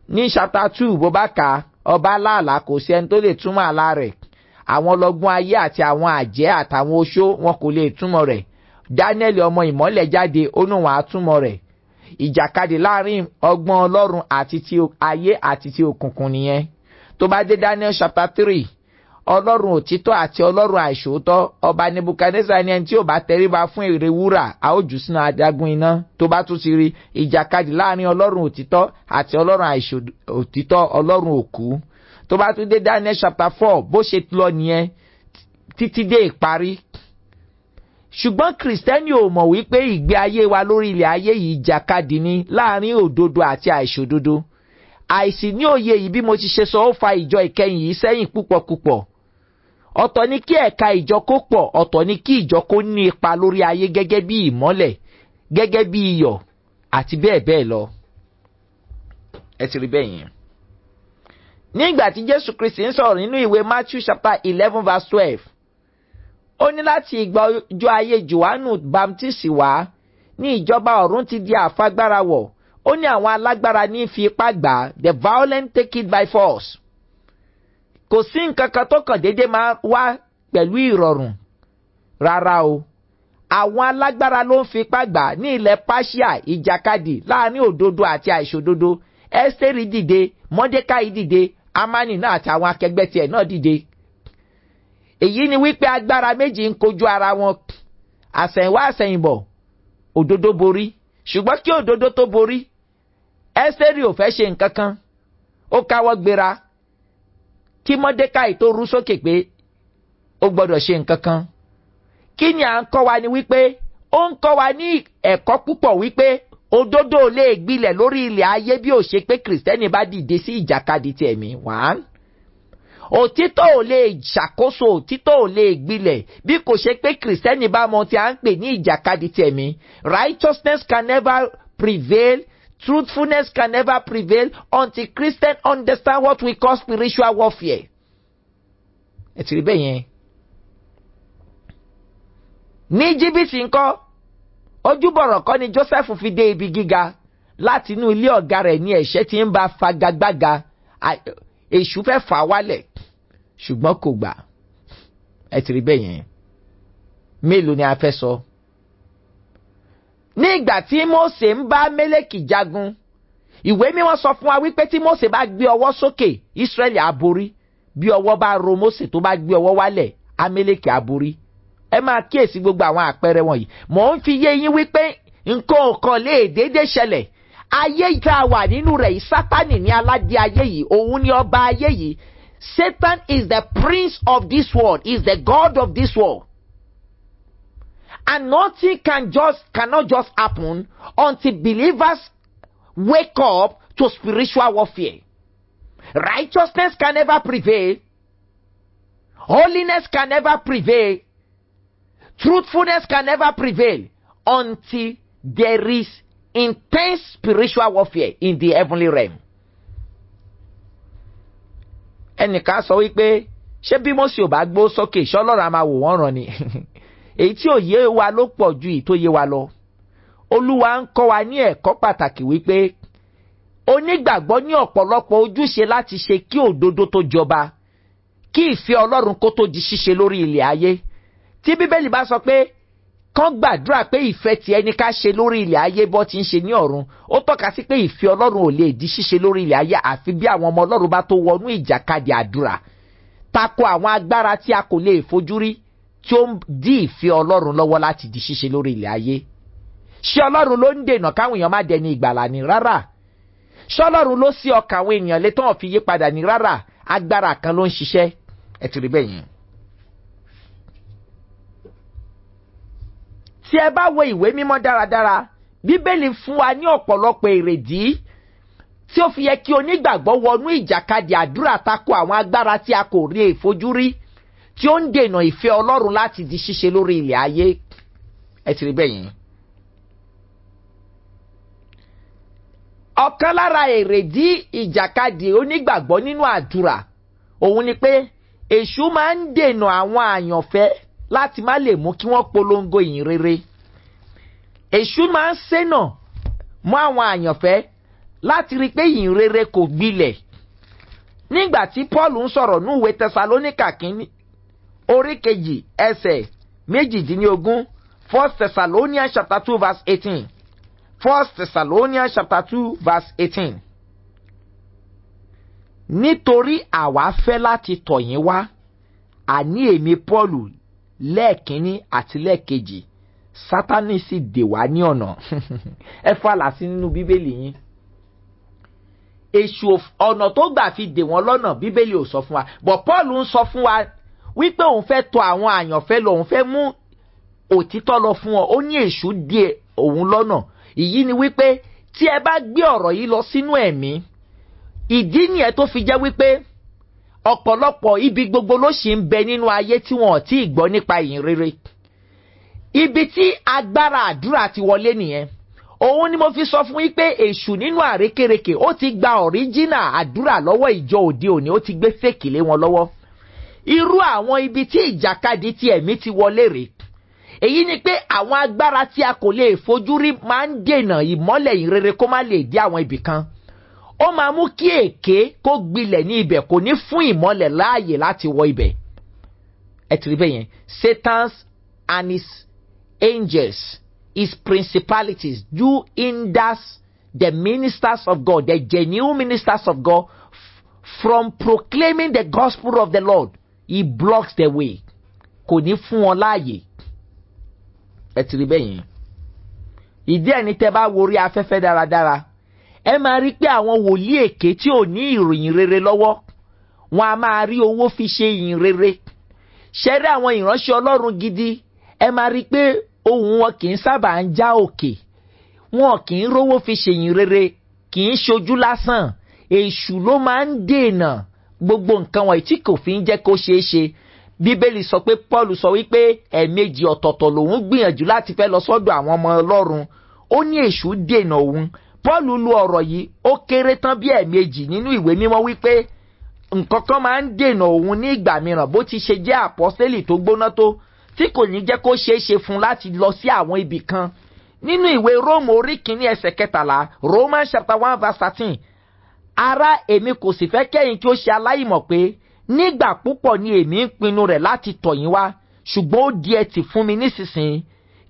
[SPEAKER 1] Ní chapter 2, bó bá kà á, ọba láàlá, kò sí ẹni tó lè túmọ̀ àlá rẹ̀. Àwọn ọlọ́gbọ́n ayé àti àwọn àjẹ́ àtàwọn oṣó, wọn kò lè túmọ̀ rẹ̀. Daniel ọmọ ìmọ́lẹ̀ jáde, ó nù wọn á túmọ̀ rẹ̀. Ìjàkadì láàrin ọgbọ́n Ọlọ́run àti ti ayé àti ti òkùnkùn nìyẹn. Tó bá dé Daniel chapter 3, Ọlọ́run òtítọ́ àti Ọlọ́run àìṣòótọ́. Ọba Nebukadnezar ní ẹni tí ò bá tẹríba fún ère wúrà, a ó jù sínú adágún iná. Tó bá tún ti rí, ìjàkadì láàrin Ọlọ́run òtítọ́ àti Ọlọ́run àìṣòótọ́, Ọlọ́run òkú. Tó bá tún dé Daniel chapter 4, bó ṣe lọ nìyẹn títí dé ìparí. Ṣùgbọ́n Kìrìsìtẹ́nì ò mọ̀ wípé ìgbé ayé wa lórí ilẹ̀ ayé yìí, ìjàkadì ni láàrin òdodo àti àìṣòdodo. Àìsí ní òye yìí, bí mo ti ṣe sọ, ó fa ìjọ ìkẹyìn yìí sẹ́yìn púpọ̀ púpọ̀. Ọ̀tọ̀ ni kí ẹ̀ka ìjọ kó pọ̀, ọ̀tọ̀ ni kí ìjọ kó ní ipa lórí ayé gẹ́gẹ́ bí ìmọ́lẹ̀, gẹ́gẹ́ bí iyọ̀ àti bẹ́ẹ̀ bẹ́ẹ̀ lọ. Ẹ ti rí bẹ́ẹ̀ yẹn. Nígbà tí Jésù Kristi ń sọ̀rọ̀ nínú ìwé Matthew chapter 11 verse 12, ó ní láti ìgbà ọjọ́ ayé Jòhánù Baptist wá ní ìjọba ọ̀run ti di àfagbára wọ̀. Ó ní àwọn alágbára ní fi ipá gbà, the violent take it by force. Kò sí nǹkan kan tó kàn déédéé máa wá pẹ̀lú ìrọ̀rùn rárá o. Àwọn alágbára ló ń fipá gbà. Ní ilẹ̀ Pàṣíà, ìjàkadì láàrin òdodo àti àìṣòdodo. Ẹ́sítérì dìde, Mọ́dékáì dìde, Amani náà àti àwọn akẹgbẹ́ tiẹ̀ náà dìde. Èyí ni wípé agbára méjì ń kojú ara wọn. Àsẹ̀yìnwá àsẹ̀yìnbọ̀, òdodo borí. Ṣùgbọ́n kí òdodo tó borí, Ẹ́sítérì ò fẹ́ ṣe nǹkan kan, ó káwọ́ gbéra kí Mọ́dékáì tó rú sókè pé ó gbọ́dọ̀ ṣe nǹkan kan. Kí ni à ń kọ́ wa ni wípé ó ń kọ́ wa ní ẹ̀kọ́ púpọ̀ wípé òdodo ò lè gbilẹ̀ lórí ilẹ̀ ayé bí ó ṣe pé Kìrìsìtẹ́nì bá dìde sí ìjàkadì ti ẹ̀mí. One, òtítọ́ ò lè ṣàkóso, òtítọ́ ò lè gbilẹ̀ bí kò ṣe pé Kìrìsìtẹ́nì bá mọ tí a ń pè ní ìjàkadì ti ẹ̀mí. Righteousness can never prevail, truthfulness can never prevail until Christians understand what we call spiritual warfare. Ẹ ti rí bẹ́ẹ̀ yẹn. Ní Jìbìtì ńkọ́? Ojúbọ̀rọ̀ kọ́ ni Joseph fi dé ibi gíga. Láti inú ilé ọ̀gá rẹ̀ ní ẹ̀ṣẹ̀ tí ń bá fagagbága. Èṣù fẹ́ fà wálẹ̀, ṣùgbọ́n kò gbà. Ẹ ti rí bẹ́ẹ̀ yẹn. Mélòó ni a fẹ́ sọ? Ní ìgbà tí Mósè ń bá Ámẹ́lẹ́kì jagun, ìwé mímọ́ sọ fún wa wípé tí Mósè bá gbé ọwọ́ sókè, Ísírẹ́lì á borí. Bí ọwọ́ bá ro Mósè tó bá gbé ọwọ́ wálẹ̀, Ámẹ́lẹ́kì á borí. Ẹ máa kíyèsí gbogbo àwọn àpẹẹrẹ wọ̀nyí. Mò ń fi yé yín wípé nǹkan ọ̀kan lè déédé ṣẹlẹ̀. Ayé tá a wà nínú rẹ̀ yìí, Sátánì ní aládé ayé yìí, òun ni ọba ayé yìí. Satan is the prince of this world, is the god of this world. And nothing cannot just happen until believers wake up to spiritual warfare. Righteousness can never prevail. Holiness can never prevail. Truthfulness can never prevail until there is intense spiritual warfare in the heavenly realm. Ẹnìkan sọ wípé ṣé bí Mósè ò bá gbó sókè, ṣọlọ́run á máa wò wọ́n ràn ni? Èyí tí ò yé wa ló pọ̀ ju èyí tó yé wa lọ. Olúwa ń kọ́ wa ní ẹ̀kọ́ pàtàkì wípé onígbàgbọ́ ní ọ̀pọ̀lọpọ̀ ojúṣe láti ṣe kí òdodo tó jọba, kí ìfẹ́ Ọlọ́run kó tó di ṣíṣe lórí ilẹ̀ ayé. Tí Bíbélì bá sọ pé kán gbàdúrà pé ìfẹ́ ti ẹni ká ṣe lórí ilẹ̀ ayé bó ti ń ṣe ní ọ̀run, ó tọ́ka sí pé ìfẹ́ Ọlọ́run ò lè di ṣíṣe lórí ilẹ̀ ayé àfi bí àwọn ọmọ Ọlọ́run bá tó wọnú ìjàkadì àdúrà tako àwọn agbára tí a kò lè fojú rí tí ó ń dí ìfẹ́ Ọlọ́run lọ́wọ́ láti di ṣíṣe lórí ilẹ̀ ayé. Ṣé Ọlọ́run ló ń dènà káwọn èèyàn má dẹni ìgbàlà ni? Rárá. Ṣé Ọlọ́run ló sí ọkàn àwọn èèyàn létọ́ fi yí padà ní? Rárá. Agbára kan ló ń ṣiṣẹ́. Ẹ ti rí bẹ́ẹ̀ yẹn. Tí ẹ bá wo ìwé mímọ́ dáradára, Bíbélì fún wa ní ọ̀pọ̀lọpọ̀ èrèdí tí ó fi yẹ kí onígbàgbọ́ wọnú ìjàkadì àdúrà tako àwọn agbára tí a kò rí èfojú rí tí ó ń dènà ìfẹ́ Ọlọ́run láti di ṣíṣe lórí ilẹ̀ ayé. Ẹ ti rí bẹ́ẹ̀ yẹn. Ọ̀kan lára èrèdí ìjàkadì onígbàgbọ́ nínú àdúrà òun ni pé èṣù máa ń dènà àwọn àyànfẹ́ láti má lè mú kí wọ́n polongo ìyìn rere. Èṣù máa ń ṣènà mọ́ àwọn àyànfẹ́ láti rí i pé ìyìn rere kò gbilẹ̀. Nígbà tí Paul ń sọ̀rọ̀ ní ìwé Tẹsalóníkà kínní orí 2 ẹsẹ̀ 18, 1 Thessalonians chapter 2 verse 18. 1 Thessalonians chapter 2 verse 18. Nítorí àwa fẹ́ láti tọ̀ yín wá, àní èmi Pọ́ọ̀lù lẹ́ẹ̀kínní àti lẹ́ẹ̀kejì, Sátánì sì dè wá ní ọ̀nà. Ẹ fàlà sí nínú Bíbélì yín. Èṣù ọ̀nà tó gbà fi dè wọ́n lọ́nà, Bíbélì ò sọ fún wa. But Paul ń sọ fún wa wípé òun fẹ́ tọ̀ àwọn àyànfẹ́ lọ, òun fẹ́ mú òtítọ́ lọ fún wọn. Ó ní èṣù dè òun lọ́nà. Ìyí ni wípé tí ẹ bá gbé ọ̀rọ̀ yìí lọ sínú ẹ̀mí, ìdí nìyẹn tó fi jẹ́ wípé ọ̀pọ̀lọpọ̀ ibi gbogbo ló ṣì ń bẹ nínú ayé tí wọn ò tí ì gbọ́ nípa ìyìn rere. Ibi tí agbára àdúrà ti wọlé nìyẹn. Òun ni mo fi sọ fún yín pé èṣù nínú àrékérekè ó ti gba ọ̀ríjínà àdúrà lọ́wọ́ ìjọ òde òní, ó ti gbé fèkì lé wọn lọ́wọ́. Irú àwọn ibi tí ìjàkadì ti ẹ̀mí ti wọlé rèé. Èyí ni pé àwọn agbára tí a kò lè fojú rí máa ń dènà ìmọ́lẹ̀ ìrere kó má lè dé àwọn ibì kan. Ó máa mú kí èké kó gbilẹ̀ ní ibẹ̀, kò ní fún ìmọ́lẹ̀ láàyè láti wọ ibẹ̀. Ẹ ti rí bẹ́ẹ̀ yẹn. Satan and his angels, his principalities do hinders the ministers of God, the genuine ministers of God, from proclaiming the gospel of the Lord. He blocks the way. Kò ní fún wọn láàyè. Ẹ ti rí bẹ́ẹ̀ yẹn. Ìdí ẹni tẹ́ bá wo orí afẹ́fẹ́ dáradára, ẹ máa rí pé àwọn wòlíì èké tí ò ní ìròyìn rere lọ́wọ́, wọn a máa rí owó fi ṣe ìyìn rere. Ṣẹ́rí àwọn ìránṣẹ́ Ọlọ́run gidi, ẹ máa rí pé ohùn wọn kì í sábà ń já òkè, wọn kì í rówó fi ṣe ìyìn rere, kì í ṣojú lásán. Èṣù ló máa ń dènà gbogbo nǹkan wọ̀nyí tí kò fi ń jẹ́ kó ṣeé ṣe. Bíbélì sọ pé Paul sọ wípé ẹ̀ẹ̀mejì ọ̀tọ̀ọ̀tọ̀ lòun gbìyànjú láti fẹ́ lọ sọ́dọ̀ àwọn ọmọ Ọlọ́run. Ó ní èṣù dènà òun. Paul lu ọ̀rọ̀ yìí ó kéré tán bí ẹ̀ẹ̀mejì nínú ìwé mímọ́ wípé nǹkan kan máa ń dènà òun ní ìgbà mìíràn bó ti ṣe jẹ́ àpọ́sítélì tó gbóná tó tí kò ní jẹ́ kó ṣeé ṣe fún un láti lọ sí àwọn ibì kan. Nínú ìwé Róòmù orí 1 ẹsẹ̀ 13, Romans chapter 1 verse 13, ará, èmi kò sì fẹ́ kẹ́yin kí ó ṣe aláìmọ̀ pé nígbà púpọ̀ ni èmi ń pinnu rẹ̀ láti tọ̀ yín wá, ṣùgbọ́n ó di ẹtì fún mi nísinsìnyí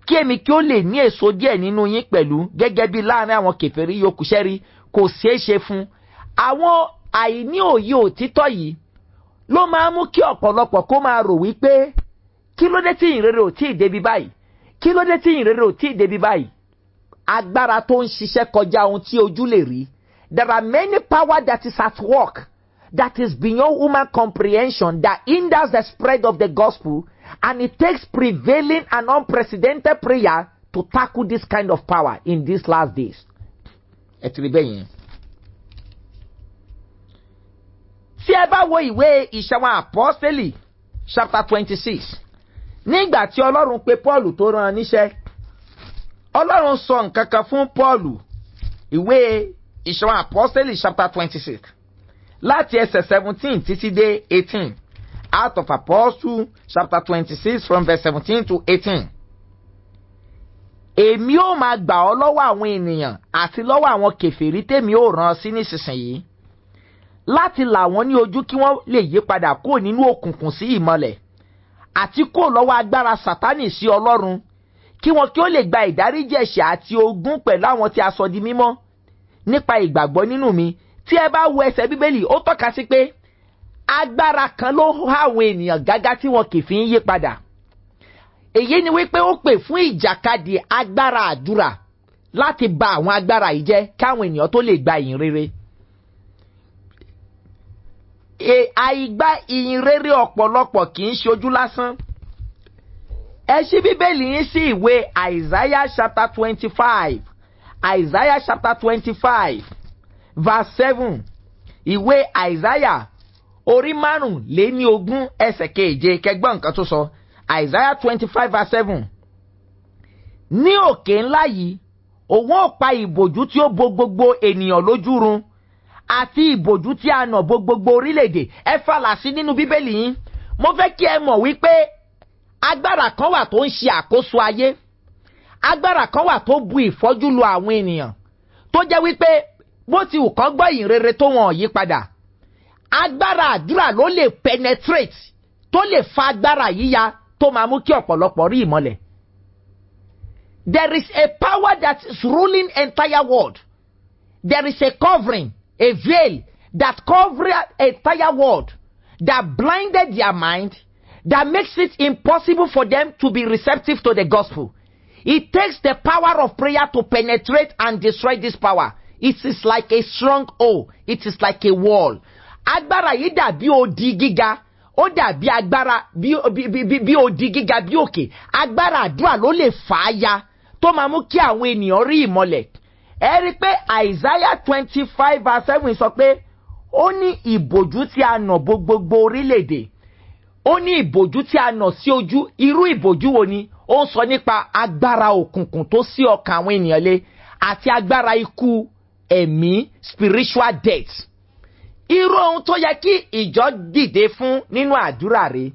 [SPEAKER 1] Kí èmi kí ó lè ní èso díẹ̀ nínú yín pẹ̀lú gẹ́gẹ́ bí láàrin àwọn kèfèrí yòókù. Ṣẹ́rí kò ṣeé ṣe fún àwọn àìní òye òtítọ́ yìí ló máa ń mú kí ọ̀pọ̀lọpọ̀ kó máa rò wípé, kí ló dé tí ìhìnrere ò tí ì débi báyìí? Kí ló dé tí ìhìnrere ò tí ì débi báyìí? Agbára tó ń ṣiṣẹ́ kọjá ohun tí ojú lè rí. There are many power that is at work that is beyond human comprehension that hinders the spread of the gospel, and it takes prevailing and unprecedented prayer to tackle this kind of power in these last days. Ẹ ti rí bẹ́ẹ̀ yẹn. Tí ẹ bá wo ìwé Ìṣẹ̀wọ̀n Àpọ́sítélì chapter 26, nígbà tí Ọlọ́run pe Paul tó rán an níṣẹ́, Ọlọ́run sọ nǹkan kan fún Paul. Ìwé Ìṣẹ̀wọ̀n Àpọ́sítélì chapter 26, láti ẹsẹ̀ 17 títí dé 18. Out of Apostle chapter 26 from verse 17 to 18. Èmi ó máa gbà ọ́ lọ́wọ́ àwọn ènìyàn àti lọ́wọ́ àwọn kèfèrí tèmi ó rán ọ sí nísinsìnyí, láti là wọ́n ní ojú kí wọ́n lè yí padà kúrò nínú òkùnkùn sí ìmọ́lẹ̀, àti kúrò lọ́wọ́ agbára Sátánì sí Ọlọ́run, kí wọn kí ó lè gba ìdáríjì ẹ̀ṣẹ̀ àti ogún pẹ̀lú àwọn tí a sọ di mímọ́ nípa ìgbàgbọ́ nínú mi. Tí ẹ bá wo ẹsẹ̀ Bíbélì, ó tọ́ka sí pé agbára kan ló há àwọn ènìyàn gágá tí wọn kì í fi ń yí padà. Èyí ni wípé ó pè fún ìjàkadì agbára àdúrà láti ba àwọn agbára yìí jẹ́ káwọn ènìyàn tó lè gba ìyìn rere. Àìgbà ìyìn rere ọ̀pọ̀lọpọ̀ kì í ṣe ojú lásán. Ẹ ṣí Bíbélì yín sí ìwé Isaiah chapter 25. Isaiah chapter 25 verse 7. Ìwé Isaiah orí 25 ẹsẹ̀ 7, kẹgbọ́n nǹkan tó sọ. Isaiah 25 verse 7. Ní òkè ńlá yìí, òun ó pa ìbòjú tí ó bo gbogbo ènìyàn lójú run, àti ìbòjú tí a nà bo gbogbo orílẹ̀-èdè. Ẹ fàlà sí nínú Bíbélì yín. Mo fẹ́ kí ẹ mọ̀ wípé agbára kan wà tó ń ṣe àkóso ayé. Agbára kan wà tó bu ìfọ́jú lu àwọn ènìyàn, tó jẹ́ wípé bó ti wù kán gbọ́ ìyìn rere tó, wọn ò yí padà. Agbára àdúrà ló lè penetrate, tó lè fa agbára yíya, tó máa mú kí ọ̀pọ̀lọpọ̀ rí ìmọ́lẹ̀. There is a power that is ruling entire world. There is a covering, a veil that covers entire world, that blinded their mind, that makes it impossible for them to be receptive to the gospel. It takes the power of prayer to penetrate and destroy this power. It is like a stronghold. It is like a wall. Agbára yìí dàbí odi gíga. Ó dàbí agbára bí odi gíga, bí òkè. Agbára àdúrà ló lè fà á ya tó máa mú kí àwọn ènìyàn rí ìmọ́lẹ̀. Ẹ rí i pé Isaiah 25 verse 7 sọ pé ó ní ìbòjú tí a nà bo gbogbo orílẹ̀-èdè. Ó ní ìbòjú tí a nà sí ojú. Irú ìbòjú wo ni? Ó ń sọ nípa agbára òkùnkùn tó sí ọkàn àwọn ènìyàn lé àti agbára ikú ẹ̀mí, spiritual death. Irú ohun tó yẹ kí ìjọ dìde fún nínú àdúrà rẹ̀,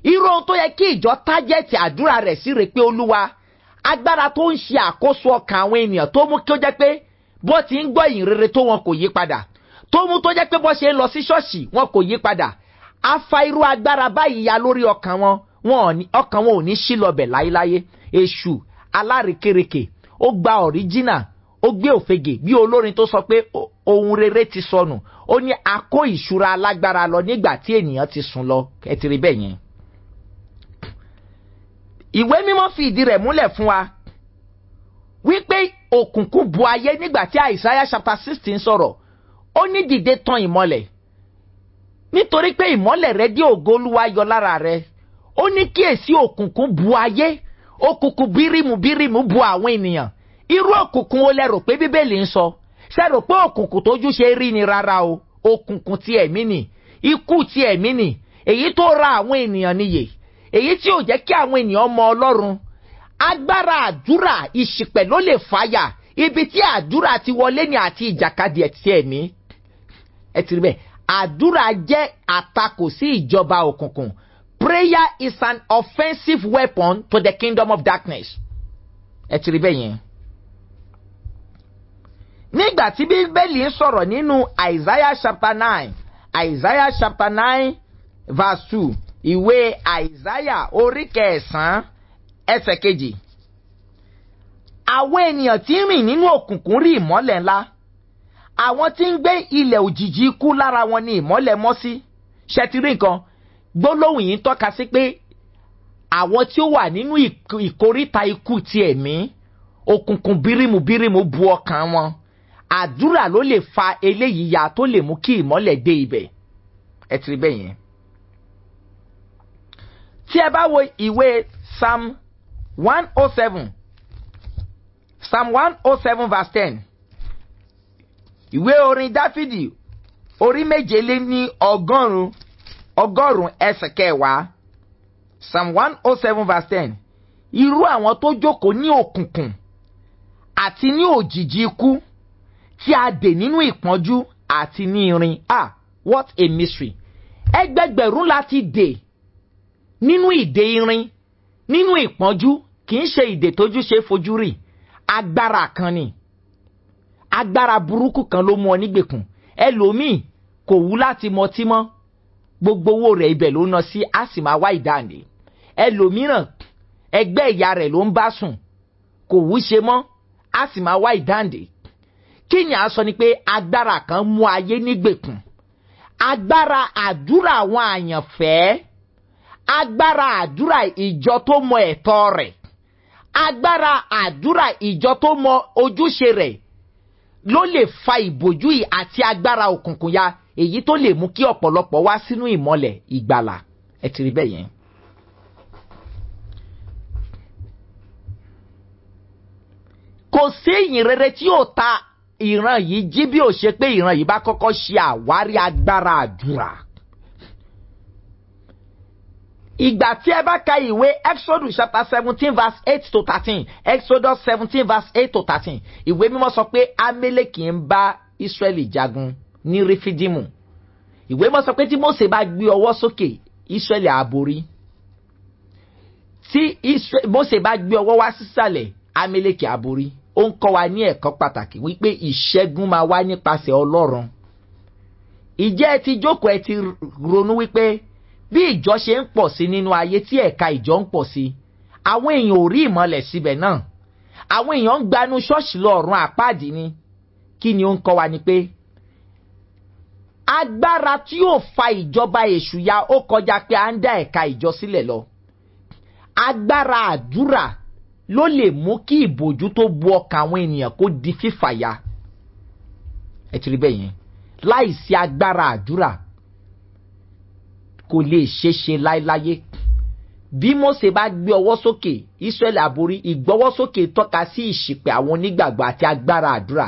[SPEAKER 1] irú ohun tó yẹ kí ìjọ target àdúrà rẹ̀ sí rẹ̀ pé, Olúwa, agbára tó ń ṣe àkóso ọkàn àwọn ènìyàn, tó mú kí ó jẹ́ pé bó ti ń gbọ́ ìyìn rere tó, wọn kò yí padà, tó mú tó jẹ́ pé bó ṣe ń lọ sí ṣọ́ọ̀ṣì, wọn kò yí padà, á fa irú agbára báyìí ya lórí ọkàn wọn. Ọkàn wọn ò ní sí lọbẹ̀ láyéláyé. Èṣù alárekereke, ó gba original, ó gbé òfegè, bí olórin tó sọ pé ohun rere ti sọnù. Ó ní a kó ìṣúra alágbára lọ nígbà tí ènìyàn ti sùn lọ. Ẹ ti rí bẹ́ẹ̀ yẹn. Ìwé Mímọ́ fi ìdí rẹ̀ múlẹ̀ fún wa wípé òkùnkùn bu ayé nígbà tí Isaiah chapter 16 sọ̀rọ̀. Ó ní, "Dìde, tan ìmọ́lẹ̀, nítorí pé ìmọ́lẹ̀ rẹ dé, ògo Olúwa yọ lára rẹ." Ó ní, kíyèsí, òkùnkùn bu ayé, òkùnkùn bírímù bírímù bu àwọn ènìyàn. Irú òkùnkùn wo lẹ rò pé Bíbélì ń sọ? Ṣe rò pé òkùnkùn tójú ṣe rí ni? Rárá o, òkùnkùn ti ẹ̀mí ni, ikú ti ẹ̀mí ni, èyí tó ra àwọn ènìyàn níyè, èyí tí ò jẹ́ kí àwọn ènìyàn mọ Ọlọ́run. Agbára àdúrà, ìṣìpẹ̀ ló lè fàyà. Ibi tí àdúrà ti wọlé ni àti ìjàkadì ti ẹ̀mí. Ẹ ti rí bẹ́ẹ̀, àdúrà jẹ́ àtakò sí ìjọba òkùnkùn. Prayer is an offensive weapon to the kingdom of darkness. Ẹ ti rí bẹ́ẹ̀ yẹn. Nígbà tí Bíbélì ń sọ̀rọ̀ nínú Isaiah chapter 9, Isaiah chapter 9 verse 2, ìwé Isaiah orí 9 ẹsẹ̀ 2. Àwọn ènìyàn tí ń rìn nínú òkùnkùn rí ìmọ́lẹ̀ ńlá. Àwọn tí ń gbé ilẹ̀ òjìji ikú, lára wọn ni ìmọ́lẹ̀ mọ́ sí. Ṣe ti rí nǹkan? Gbólóhùn yìí ń tọ́ka sí pé àwọn tí ó wà nínú ìkóríta ikú ti ẹ̀mí, òkùnkùn bírímù bírímù bu ọkàn wọn. Àdúrà ló lè fa eléyìí ya, tó lè mú kí ìmọ́lẹ̀ dé ibẹ̀. Ẹ ti rí bẹ́ẹ̀ yẹn. Tí ẹ bá wo ìwé Psalm 107, Psalm 107 verse 10, ìwé orin Dáfídì orí 197, ẹsẹ̀ 10, Psalm 107 verse 10: Irú àwọn tó jókòó ní òkùnkùn àti ní òjìji ikú, tí a dè nínú ìpọ́njú àti ní irin. Ah, what a mystery! Ẹgbẹgbẹ̀rún láti dè nínú ìdè irin, nínú ìpọ́njú. Kì í ṣe ìdè tójú ṣe fojú rí. Agbára kan ni, agbára burúkú kan ló mú ọ nígbèkùn. Ẹlòmíì kò wú láti mọtí mọ́, gbogbo owó rẹ̀ ibẹ̀ ló ná sí, á sì máa wá ìdáǹdè. Ẹlòmíràn, ẹgbẹ́ ìyá rẹ̀ ló ń bá sùn, kò wú ṣe mọ́, á sì máa wá ìdáǹdè. Kí ni à ń sọ ni pé agbára kan mú ayé nígbèkùn. Agbára àdúrà àwọn àyànfẹ́, agbára àdúrà ìjọ tó mọ ẹ̀tọ́ rẹ̀, agbára àdúrà ìjọ tó mọ ojúṣe rẹ̀ ló lè fa ìbòjú yìí àti agbára òkùnkùn ya, èyí tó lè mú kí ọ̀pọ̀lọpọ̀ wá sínú ìmọ̀lẹ̀ ìgbàlà. Ẹ ti rí bẹ́ẹ̀ yẹn. Kò sí ìyìn rere tí yóò ta ìran yìí jí bí ó ṣe pé ìran yìí bá kọ́kọ́ ṣe àwárí agbára àdúrà. Ìgbà tí ẹ bá ka ìwé Exodus chapter 17 verse 8 to 13, Exodus 17 verse 8 to 13, ìwé mímọ́ sọ pé Amaleki ń bá Israẹli jagun ní Rífídímù. Ìwé mímọ́ sọ pé tí Mose bá gbé ọwọ́ sókè, Israẹli á borí. Tí Mose bá gbé ọwọ́ wá sísàlẹ̀, Amaleki á borí. Ó ń kọ́ wa ní ẹ̀kọ́ pàtàkì wípé ìṣẹ́gun máa wá nípasẹ̀ Ọlọ́run. Ìjẹ́ ẹ ti jókòó, ẹ ti ronú wípé bí ìjọ ṣe ń pọ̀ sí nínú ayé, tí ẹ̀ka ìjọ ń pọ̀ sí, àwọn èèyàn ò rí ìmọ̀lẹ̀ síbẹ̀ náà? Àwọn èèyàn ń gbanú ṣọ́ọ̀ṣì lọ ọ̀run àpáàdì ni. Kí ni ó ń kọ́ wa ni pé agbára tí yóò fa ìjọba èṣù ya, ó kọjá pé à ń dá ẹ̀ka ìjọ sílẹ̀ lọ. Agbára àdúrà ló lè mú kí ìbòjú tó bu ọkàn àwọn ènìyàn kó di fífàya. Ẹ ti rí bẹ́ẹ̀ yẹn. Láìsí agbára àdúrà, kò lè ṣeé ṣe láéláyé. Bí Mósè bá gbé ọwọ́ sókè, Ísírẹ́lì á borí. Ìgbọ́wọ́sókè tọ́ka sí ìṣìpẹ̀ àwọn onígbàgbọ́ àti agbára àdúrà.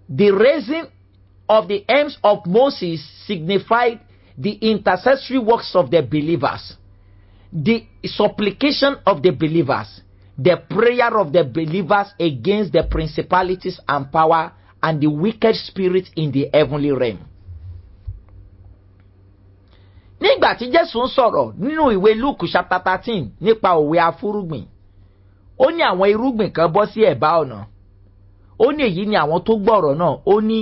[SPEAKER 1] The raising of the arms of Moses signified the intercessory works of the believers, the supplication of the believers, the prayer of the believers against the principalities and power and the wicked spirit in the heavenly realm. Nígbà tí Jésù ń sọ̀rọ̀ nínú ìwé Luke chapter 13 nípa òwe afúrúgbìn, ó ní àwọn irúgbìn kan bọ́ sí ẹ̀bá ọ̀nà. Ó ní èyí ni àwọn tó gbọ́rọ̀ náà. Ó ní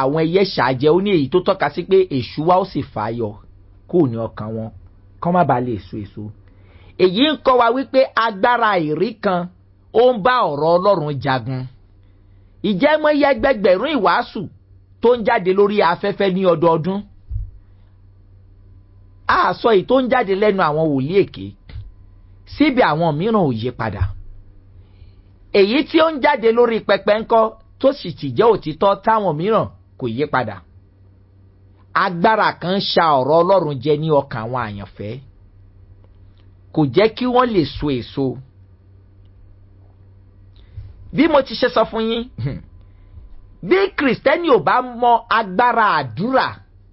[SPEAKER 1] àwọn ẹyẹ ṣàjẹ. Ó ní èyí tó tọ́ka sí pé èṣù wá, ó sì fà á yọ kúrò ní ọkàn wọn kán má bàa lè so èso. Èyí ń kọ́ wa wípé agbára ìrí kan ó ń bá ọ̀rọ̀ Ọlọ́run jagun. Ìjẹ́mọ́yẹ ẹgbẹgbẹ̀rún ìwàásù tó ń jáde lórí afẹ́fẹ́ ní ọdọọdún, àsọ èyí tó ń jáde lẹ́nu àwọn wòlíì èké, síbi àwọn mìíràn ò yí padà. Èyí tí ó ń jáde lórí pẹpẹ ńkọ́, tó sì ti jẹ́ òtítọ́, táwọn mìíràn kò yí padà? Agbára kan ń ṣa ọ̀rọ̀ Ọlọ́run jẹ ní ọkàn àwọn àyànfẹ́, kò jẹ́ kí wọ́n lè so èso. Bí mo ti ṣe sọ fún yín, bí Kìrìsìtẹ́nì ò bá mọ agbára àdúrà,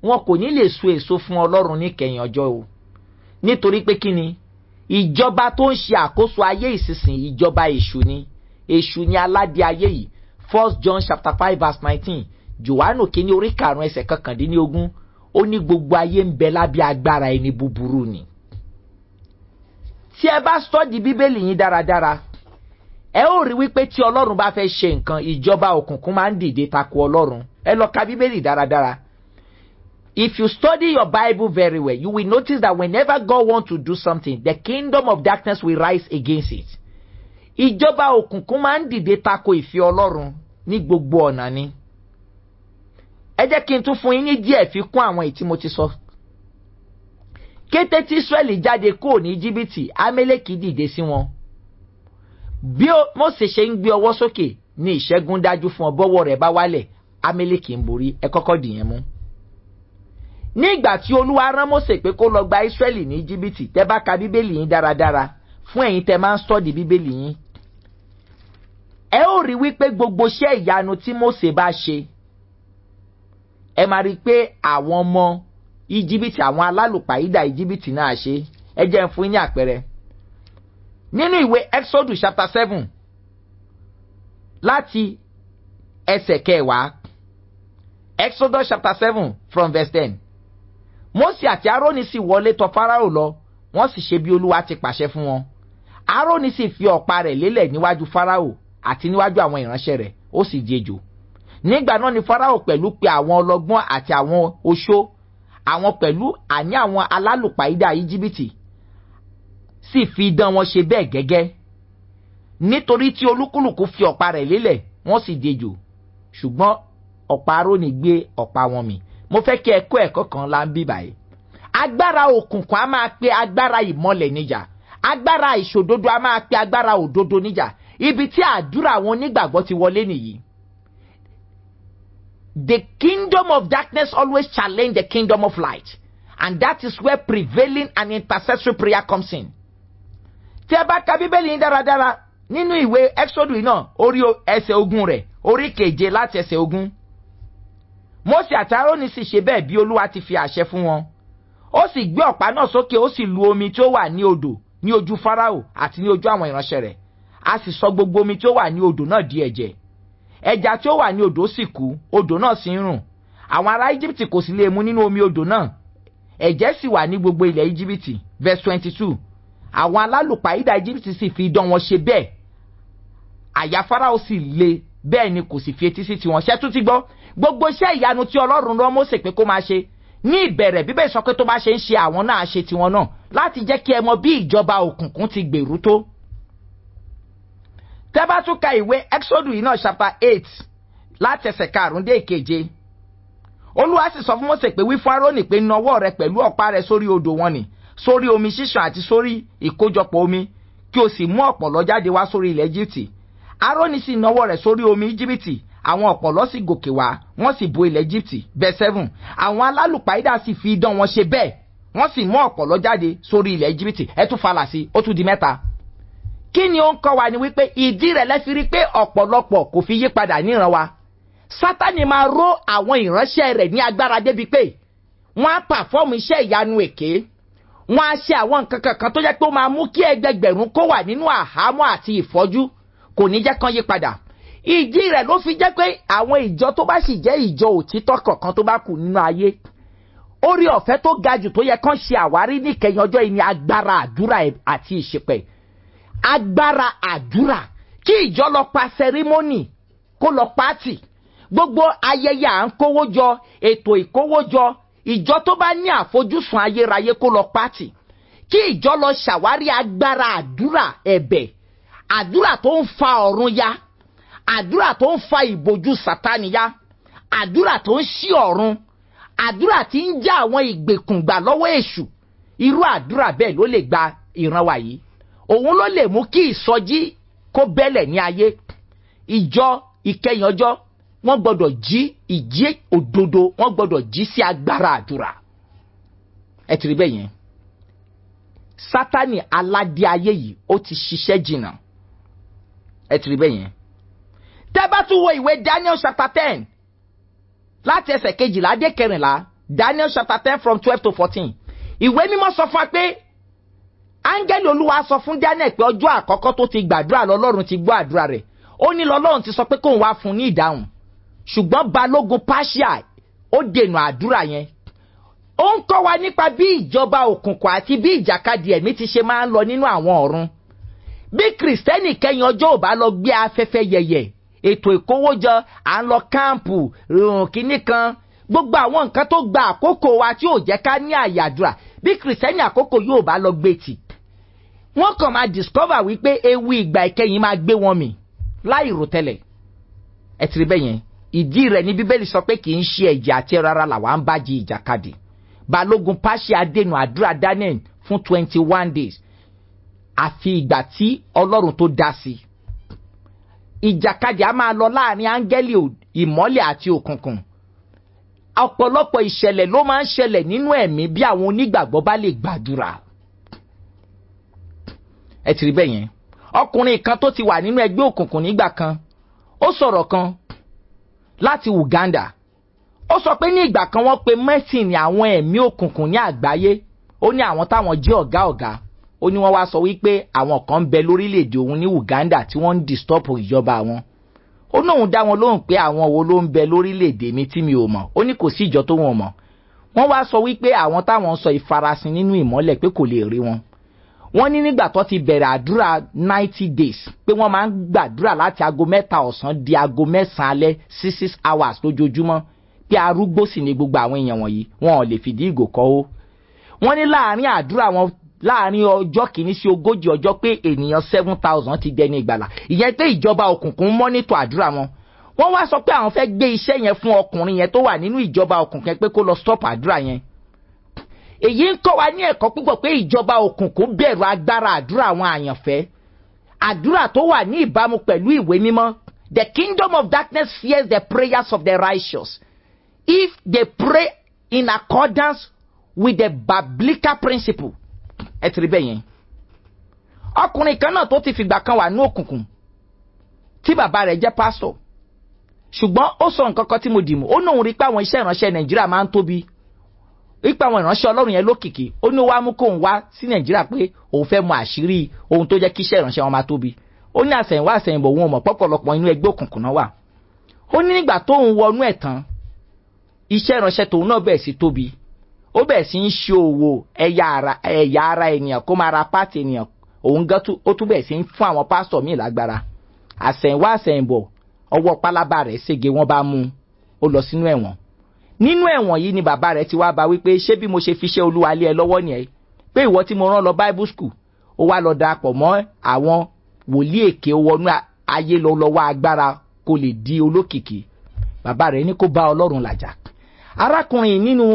[SPEAKER 1] wọn kò ní lè so èso fún Ọlọ́run níkẹyìn ọjọ́ o. Nítorí pé kí ni? Ìjọba tó ń ṣe àkóso ayé ìsinsìnyí, ìjọba èṣù ni. Èṣù ni aládé ayé yìí. First John chapter 5 verse 19, Johannu kínní orí 5 ẹsẹ̀ 19, ó ní gbogbo ayé ń bẹ lábẹ́ agbára ẹni búburú ni. Tí ẹ bá study Bíbélì yín dáradára, ẹ ó rí wípé tí Ọlọ́run bá fẹ́ ṣe nǹkan, ìjọba òkùnkùn máa ń dìde tako Ọlọ́run. Ẹ lọ ka Bíbélì dáradára. If you study your Bible very well, you will notice that whenever God wants to do something, the kingdom of darkness will rise against it. Ìjọba òkùnkùn máa ń dìde tako ìfẹ́ Ọlọ́run ní gbogbo ọ̀nà ni. Ẹ jẹ́ kí n tún fún yín ní díẹ̀ fi kún àwọn èyí tí mo ti sọ. Kété tí Ísírẹ́lì jáde kúrò ní Íjíbítì, Ámẹ́lẹ́kì dìde sí wọn. Bí Mósè ṣe ń gbé ọwọ́ sókè ní ìṣẹ́gun dájú fún ọ, bọ́wọ́ rẹ̀ bá wálẹ̀, Ámẹ́lẹ́kì ń borí. Ẹ kọ́kọ́ dìyẹn mú. Nígbà tí Olúwa rán Mósè pé kó lọ gba Ísírẹ́lì ní Íjíbítì, tẹ́ bá ka Bíbélì yín dáradára, fún ẹ̀yin tẹ́ máa ń sọ́ọ̀dì Bíbélì yín, ẹ ó rí wípé gbogbo iṣẹ́ ìyanu tí Mósè bá ṣe, ẹ máa rí i pé àwọn ọmọ Íjíbítì, àwọn alálùpàídà Íjíbítì náà ṣe. Ẹ jẹ́ n fún yín ní àpẹẹrẹ. Nínú ìwé Exodus chapter 7 láti ẹsẹ̀ kẹwàá, Exodus chapter 7 from verse 10. Mósè àti Árónì sì wọlé tọ̀ Fáráò lọ, wọ́n sì ṣe bí Olúwa ti pàṣẹ fún wọn. Árónì sì fi ọ̀pá rẹ̀ lélẹ̀ níwájú Fáráò àti níwájú àwọn ìránṣẹ́ rẹ̀, ó sì di ejò. Nígbà náà ni Fáráò pẹ̀lú pe àwọn ọlọ́gbọ́n àti àwọn oṣó, àwọn pẹ̀lú àní àwọn alálùpàídà Íjíbítì, sì fi idán wọn ṣe bẹ́ẹ̀ gẹ́gẹ́. Nítorí tí olúkúlùkù fi ọ̀pá rẹ̀ lélẹ̀, wọ́n sì di ejò. Ṣùgbọ́n ọ̀pá Árónì gbé ọ̀pá wọn mì. Mo fẹ́ kí ẹ kọ́ ẹ̀kọ́ kan la ń bí báyìí. Agbára òkùnkùn á máa pe agbára ìmọ́lẹ̀ níjà. Agbára ìṣòdodo á máa pe agbára òdodo níjà. Ibi tí àdúrà àwọn onígbàgbọ́ ti wọlé nìyí. The kingdom of darkness always challenge the kingdom of light. And that is where prevailing and intercessory prayer comes in. Tí ẹ bá ka Bíbélì yín dáradára, nínú ìwé Exodus náà, orí ẹsẹ̀ 20 rẹ̀, orí 7 láti ẹsẹ̀ 20. Mósè àti Árónì sì ṣe bẹ́ẹ̀ bí Olúwa ti fi àṣẹ fún wọn. Ó sì gbé ọ̀pá náà sókè, ó sì lu omi tí ó wà ní odò ní ojú Fáráò àti ní ojú àwọn ìránṣẹ́ rẹ̀. A sì sọ gbogbo omi tí ó wà ní odò náà di ẹ̀jẹ̀. Ẹja tí ó wà ní odò sì kú, odò náà sì ń rùn. Àwọn ará Íjíbítì kò sì lè mu nínú omi odò náà. Ẹ̀jẹ̀ sì wà ní gbogbo ilẹ̀ Íjíbítì. Verse 22. Àwọn alálùpàídà Íjíbítì sì fi idán wọn ṣe bẹ́ẹ̀. Àyà Fáráò sì le, bẹ́ẹ̀ ni kò sì fi etí sí tiwọn. Ṣé tún ti gbọ́? Gbogbo iṣẹ́ ìyanu tí Ọlọ́run rán Mósè pé kó máa ṣe ní ìbẹ̀rẹ̀, Bíbélì sọ pé tó bá ṣe ń ṣe, àwọn náà ṣe tiwọn náà, láti jẹ́ kí ẹ mọ bí ìjọba òkùnkùn ti gbèrú tó. Tẹ́ bá tún ka ìwé Exodus yìí náà chapter 8 láti ẹsẹ̀ 5 dé 7. Olúwa sì sọ fún Mósè pé, wí fún Árónì pé, nawọ́ rẹ pẹ̀lú ọ̀pá rẹ sórí odò wọn nì, sórí omi ṣíṣàn àti sórí ìkójọpọ̀ omi, kí o sì mú ọ̀pọ̀lọ́ jáde wá sórí ilẹ̀ Íjíbítì. Árónì sì nawọ́ rẹ̀ sórí omi Íjíbítì, àwọn ọ̀pọ̀lọ́ sì gòkè wá, wọ́n sì bo ilẹ̀ Íjíbítì. Verse 7. Àwọn alálùpàídà sì fi idán wọn ṣe bẹ́ẹ̀, wọ́n sì mú ọ̀pọ̀lọ́ jáde sórí ilẹ̀ Íjíbítì. Ẹ tún falà sí, ó tún di 3. Kí ni ó ń kọ́ wa ni wípé ìdí rẹ̀ lẹ́fi rí pé ọ̀pọ̀lọpọ̀ kò fi yí padà níran wa. Sátánì máa ró àwọn ìránṣẹ́ rẹ̀ ní agbára débi pé wọ́n á pàfọ́ọ̀mù iṣẹ́ ìyanu èké. Wọ́n á ṣe àwọn nǹkan kankan tó jẹ́ pé ó máa mú kí ẹgbẹgbẹ̀rún kó wà nínú àhámọ́ àti ìfọ́jú, kò ní jẹ́ kán yí padà. Ìdí rẹ̀ ló fi jẹ́ pé àwọn ìjọ tó bá sì jẹ́ ìjọ òtítọ́ kọ̀ọ̀kan tó bá kù nínú ayé, orí ọ̀fẹ́ tó ga jù tó yẹ kán ṣe àwárí níkẹyìn ọjọ́ yìí ni agbára àdúrà àti ìṣìpẹ̀. Agbára àdúrà, kí ìjọ lọ pa sẹrímónì, kó lọ pátì, gbogbo ayẹyẹ à ń kówó jọ, ètò ìkówó jọ, ìjọ tó bá ní àfojúsùn ayérayé kó lọ pátì, kí ìjọ lọ ṣàwárí agbára àdúrà, ẹ̀bẹ̀ àdúrà tó ń fa ọ̀run ya, àdúrà tó ń fa ìbòjú Sátánì ya, àdúrà tó ń ṣí ọ̀run, àdúrà tí ń já àwọn ìgbèkùn gbà lọ́wọ́ èṣù. Irú àdúrà bẹ́ẹ̀ ló lè gba ìran wa yìí. Òun ló lè mú kí ìsọjí kó bẹ́lẹ̀ ní ayé. Ìjọ ìkẹyìn ọjọ́, wọ́n gbọ́dọ̀ jí ìjí òdodo, wọ́n gbọ́dọ̀ jí sí agbára àdúrà. Ẹ ti rí bẹ́ẹ̀ yẹn. Sátánì aládé ayé yìí ó ti ṣiṣẹ́ jìnnà. Ẹ ti rí bẹ́ẹ̀ yẹn. Tẹ́ bá tún wo ìwé Daniel chapter 10 láti ẹsẹ̀ 12 dé 14, Daniel chapter 10 from 12 to 14. Ìwé mímọ́ sọ fún wa pé áńgẹ́lì Olúwa sọ fún Daniel pé ọjọ́ àkọ́kọ́ tó ti gbàdúrà lọ́lọ́run ti gbọ́ àdúrà rẹ̀. Ó ní lọ́lọ́run ti sọ pé kóun wá fún un ní ìdáhùn. Ṣùgbọ́n balógun Páṣíà ó dènà àdúrà yẹn. Ó ń kọ́ wa nípa bí ìjọba òkùnkùn àti bí ìjàkadì ẹ̀mí ti ṣe máa ń lọ nínú àwọn ọ̀run. Bí Kìrìsìtẹ́nì kẹyìn ọjọ́ ò bá lọ gbé afẹ́fẹ́ yẹ̀yẹ̀, ètò ìkówójọ, à ń lọ káàmpù, kínní kan, gbogbo àwọn nǹkan tó gba àkókò wa tí ò jẹ́ ká ní àyàdúrà, bí Kìrìsìtẹ́nì àkókò yóò bá lọ gbé tì, Wọ́n kàn máa discover wípé ewu ìgbà ìkẹyìn máa gbé wọn mì láì rò tẹ́lẹ̀. Ẹ ti rí bẹ́ẹ̀ yẹn. Ìdí rẹ̀ ní Bíbélì sọ pé kì í ṣe ẹ̀jẹ̀ àti ẹran ara làwa ń bá jí ìjàkadì. Balógun Páṣíà dènà àdúrà Daniel fún 21 days, àfi ìgbà tí Ọlọ́run tó dá sí i. Ìjàkadì á máa lọ láàrin áńgẹ́lì ìmọ́lẹ̀ àti òkùnkùn. Ọ̀pọ̀lọpọ̀ ìṣẹ̀lẹ̀ ló máa ń ṣẹlẹ̀ nínú ẹ̀mí bí àwọn onígbàgbọ́ bá lè gbàdúrà. Ẹ ti rí bẹ́ẹ̀ yẹn. Ọkùnrin kan tó ti wà nínú ẹgbẹ́ òkùnkùn nígbà kan, ó sọ̀rọ̀ kan láti Uganda. Ó sọ pé ní ìgbà kan, wọ́n pe mẹ́sìn ní àwọn ẹ̀mí òkùnkùn ní àgbáyé. Ó ní àwọn táwọn jẹ́ ọ̀gá ọ̀gá, ó ní wọ́n wá sọ wípé àwọn kan ń bẹ lórílẹ̀‐èdè òun ní Uganda tí wọ́n ń disturb ìjọba wọn. Ó ní òun dá wọn lóhùn pé àwọn wo ló ń bẹ lórílẹ̀‐èdè mi tí mi ò mọ̀? Ó ní kò sí ìjọ tó wọn mọ̀. Wọ́n wá sọ wípé àwọn táwọn ń sọ ìfarasin nínú ìmọ́lẹ̀, pé kò lè rí wọn. Wọ́n ní nígbà tó ti bẹ̀rẹ̀ àdúrà 90 days, pé wọ́n máa ń gbàdúrà láti aago 3 ọ̀sán di aago 9 alẹ́, six six hours lójoojúmọ́, pé arúgbó sì ni gbogbo àwọn èèyàn wọ̀nyí, wọn ò lè fìdí ìgò kọ́ ó. Wọ́n ní láàárín àdúrà wọn, láàárín ọjọ́ kìíní sí 40 ọjọ́, pé ènìyàn 7,000 ti dẹni ìgbàlà. Ìyẹn pé ìjọba òkùnkùn monitor àdúrà wọn. Wọ́n wá sọ pé àwọn fẹ́ gbé iṣẹ́ yẹn fún ọkùnrin yẹn tó wà nínú ìjọba òkùnkùn yẹn, pé kó lọ stop àdúrà yẹn. Èyí ń kọ́ wa ní ẹ̀kọ́ púpọ̀ pé ìjọba òkùnkùn bẹ̀rù agbára àdúrà àwọn àyànfẹ́, àdúrà tó wà ní ìbámu pẹ̀lú ìwé mímọ́. The kingdom of darkness fears the prayers of the righteous if they pray in accordance with the biblical principle. Ẹ ti rí bẹ́ẹ̀ yẹn. Ọkùnrin kan náà tó ti fìgbà kan wà ní òkùnkùn, tí bàbá rẹ̀ jẹ́ pásítọ̀, ṣùgbọ́n ó sọ nǹkan kan tí mo dì mú. Ó náà rí pé àwọn iṣẹ́ ìránṣẹ́ Nàìjíríà máa ń tóbi, wípé àwọn ìránṣẹ́ Ọlọ́run yẹn lókìkí. Ó ní wàá mú kóun wá sí Nàìjíríà pé òun fẹ́ mọ àṣírí ohun tó jẹ́ kí iṣẹ́ ìránṣẹ́ wọn máa tóbi. Ó ní àsẹ̀yìnwá àsẹ̀yìnbọ̀, òun ò mọ̀ pọ̀pọ̀lọpọ̀ inú ẹgbẹ́ òkùnkùn náà wà. Ó ní nígbà tóun wọnú ẹ̀ tán, iṣẹ́ ìránṣẹ́ tòun náà bẹ̀rẹ̀ sí tóbi. Ó bẹ̀rẹ̀ sí ń ṣe òwò ẹ̀yà ara ènìyàn, kó máa ra part ènìyàn. Òun gan ó tún bẹ̀rẹ̀ sí ń fún àwọn pásítọ̀ míì lágbára. Àsẹ̀yìnwá àsẹ̀yìnbọ̀, ọwọ́ pálábá rẹ̀ sége, wọ́n bá mú un, ó lọ sínú ẹ̀wọ̀n. Nínú ẹ̀wọ̀n yìí ni bàbá rẹ̀ ti wá bá wípé, ṣé bí mo ṣe fi ṣe Olúwa lé ẹ lọ́wọ́ nìyẹn? Pé ìwọ tí mo rán lọ Bible school, ó wá lọ darapọ̀ mọ́ àwọn wòlíì èké, wọnú ayé lọ lọ́wọ́ agbára kó lè di olókìkí. Bàbá rẹ̀ ní kó bá Ọlọ́run làjà. Arákùnrin nínú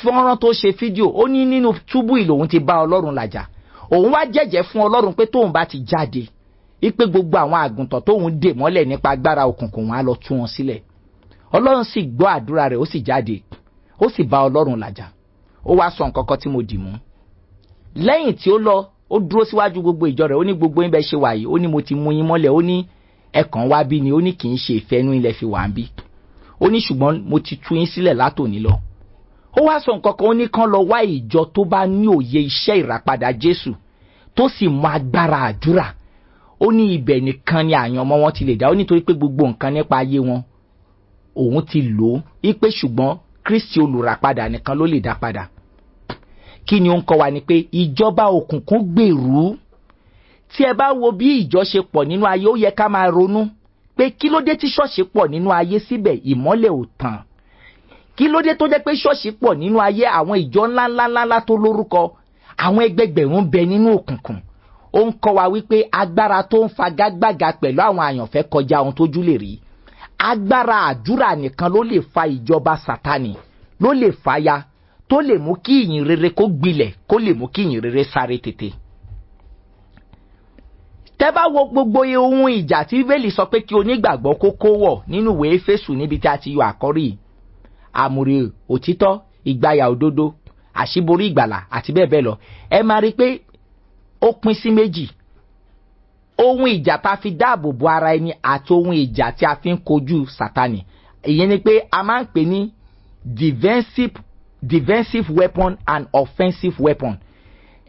[SPEAKER 1] fọ́nrán tó ṣe fídíò, ó ní nínú túbú ìlò òun ti bá Ọlọ́run làjà. Òun wá jẹ́jẹ́ fún Ọlọ́run pé tóun bá ti jáde, wípé gbogbo àwọn àgùntàn tóun dè mọ́lẹ̀ nípa agbára òkùnkùn, wọn á lọ tú wọn sílẹ̀. Ọlọ́run sì gbọ́ àdúrà rẹ̀, ó sì jáde, ó sì bá Ọlọ́run làjà. Ó wá sọ nǹkan kan tí mo dì mú. Lẹ́yìn tí ó lọ, ó dúró síwájú gbogbo ìjọ rẹ̀. Ó ní gbogbo yín bẹ́ẹ̀ ṣe wà yìí, ó ní mo ti mú yín mọ́lẹ̀. Ó ní ẹ̀kàn wá bí ni, ó ní kì í ṣe ìfẹ́nú ilẹ̀ fi wà ń bí. Ó ní ṣùgbọ́n mo ti tú yín sílẹ̀ látòní lọ. Ó wá sọ nǹkan kan. Ó ní kán lọ wá ìjọ tó bá ní òye iṣẹ́ ìràpadà Jésù, tó sì mọ agbára àdúrà. Ó ní ibẹ̀ nìkan ni àyànmọ́ wọn ti lè dá. Ó nítorí pé gbogbo nǹkan nípa ayé wọn òun ti lò ó, wípé ṣùgbọ́n Kristi olùràpadà nìkan ló lè dá padà. Kí ni ó ń kọ́ wa? Ni pé ìjọba òkùnkùn gbèrú. Tí ẹ bá wo bí ìjọ ṣe pọ̀ nínú ayé, ó yẹ ká máa ronú pé kí ló dé tí ṣọ́ọ̀ṣì pọ̀ nínú ayé, síbẹ̀ ìmọ́lẹ̀ ò tàn? Kí ló dé tó jẹ́ pé ṣọ́ọ̀ṣì pọ̀ nínú ayé, àwọn ìjọ ńláńláńlá tó lórúkọ, àwọn ẹgbẹgbẹ̀rún bẹ nínú òkùnkùn? Ó ń kọ́ wa wípé agbára tó ń fagagbága pẹ̀lú àwọn àyànfẹ́ kọjá ohun tójú lè rí. Agbára àdúrà nìkan ló lè fa ìjọba Sátánì, ló lè fàya, tó lè mú kí ìyìn rere kó gbilẹ̀, kó lè mú kí ìyìn rere sáré tètè. Tẹ́ bá wo gbogbo ohun ìjà tí Bíbélì sọ pé kí onígbàgbọ́ kó kó wọ̀ nínú ìwé Éfésù, níbi tí a ti yọ àkọ́rí àmùrè òtítọ́, ìgbàyà òdodo, àṣíborí ìgbàlà àti bẹ́ẹ̀ bẹ́ẹ̀ lọ, ẹ máa rí i pé ó pín sí méjì: ohun ìjà tá a fi dáàbò bo ara ẹni àti ohun ìjà tí a fi ń kojú Sátani. Ìyẹn ni pé a máa ń pè ní defensive weapon and offensive weapon.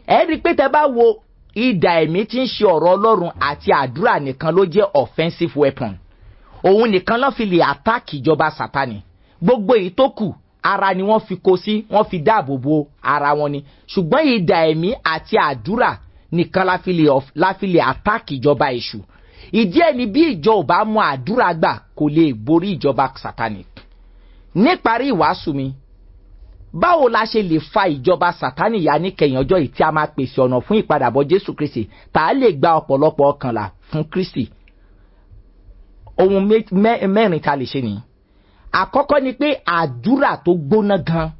[SPEAKER 1] Ẹ rí i pé tẹ́ bá wo idà ẹ̀mí tí ń ṣe ọ̀rọ̀ Ọlọ́run àti àdúrà nìkan ló jẹ́ offensive weapon. Òun nìkan ló fi lè attack ìjọba Sátani. Gbogbo èyí tó kù, ara ni wọ́n fi kó sí, wọ́n fi dáàbò bo ara wọn ni. Ṣùgbọ́n idà ẹ̀mí àti àdúrà nìkan la fi lè attack ìjọba èṣù. Ìdí ẹ̀ ni bí ìjọ ò bá mọ àdúrà gbà, kò lè borí ìjọba Sátani. Níparí ìwàásù mi, Báwo la ṣe lè fa ìjọba Sátánì ya níkẹyìn ọjọ́ yìí tí a máa pèsè ọ̀nà fún ìpadàbọ̀ Jésù Kristi, tá a lè gba ọ̀pọ̀lọpọ̀ ọkàn là fún Kristi? Ohun mẹ́rin tá a lè ṣe nìyí. Àkọ́kọ́ ni pé àdúrà tó gbóná gan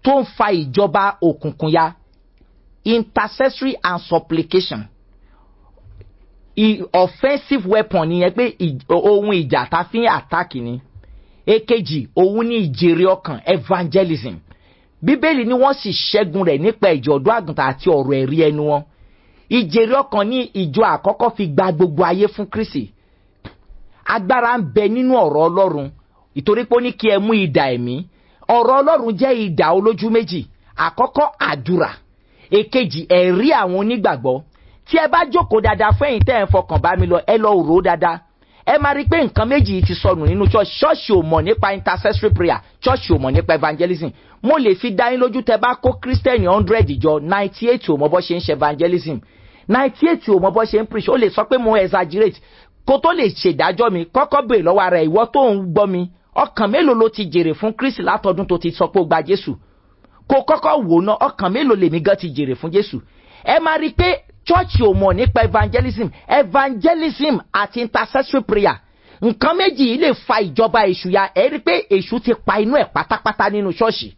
[SPEAKER 1] tó ń fa ìjọba òkùnkùn ya, intercessory and supplication. Offensive weapon nìyẹn, pé ohun ìjà tá a fi ń attack ni. Èkejì, òun ní ìjèrè ọkàn, evangelism. Bíbélì ni wọ́n sì ṣẹ́gun rẹ̀ nípa ẹ̀jẹ̀ ọ̀dọ́ àgùntàn àti ọ̀rọ̀ ẹ̀rí ẹnu wọn. Ìjèrè ọkàn ní ìjọ àkọ́kọ́ fi gba gbogbo ayé fún Kristi. Agbára ń bẹ nínú ọ̀rọ̀ Ọlọ́run, ìtorí pé ó ní kí ẹ mú idà ẹ̀mí. Ọ̀rọ̀ Ọlọ́run jẹ́ idà olójú méjì. Àkọ́kọ́, àdúrà. Èkejì, ẹ̀rí àwọn onígbàgbọ́. Tí ẹ bá jókòó dáadáa, fún ẹ̀yin tẹ́ ẹ̀ ń fọkàn bá mi lọ, ẹ lọ rò ó dáadáa, ẹ máa rí i pé nǹkan méjì yìí ti sọnù nínú church. Ṣọ́ọ̀ṣì ò mọ̀ nípa intercessory prayer, church ò mọ̀ nípa evangelism. Mo lè fi dá yín lójú, tẹ́ bá kó Christian 100 jọ, 98 ò mọ bó ṣe ń ṣe evangelism, 98 ò mọ bó ṣe ń preach. Ó lè sọ pé mo exaggerate. Kó tó lè ṣèdájọ́ mi, kọ́kọ́ béèrè lọ́wọ́ ara ẹ̀. Ìwọ tó ń gbọ́ mi, ọkàn mélòó ló ti jèrè fún Kristi látọdún tó ti sọ pé ó gba Jésù? Kó kọ́kọ́ wò ná, ọkàn mélòó lèmi gan ti jèrè fún Jésù? Ẹ máa rí i pé church ò mọ̀ nípa evangelism. Evangelism àti intercessory prayer, nǹkan méjì yìí lè fa ìjọba èṣù ya. Ẹ rí i pé èṣù ti pa inú ẹ̀ pátápátá nínú ṣọ́ọ̀ṣì.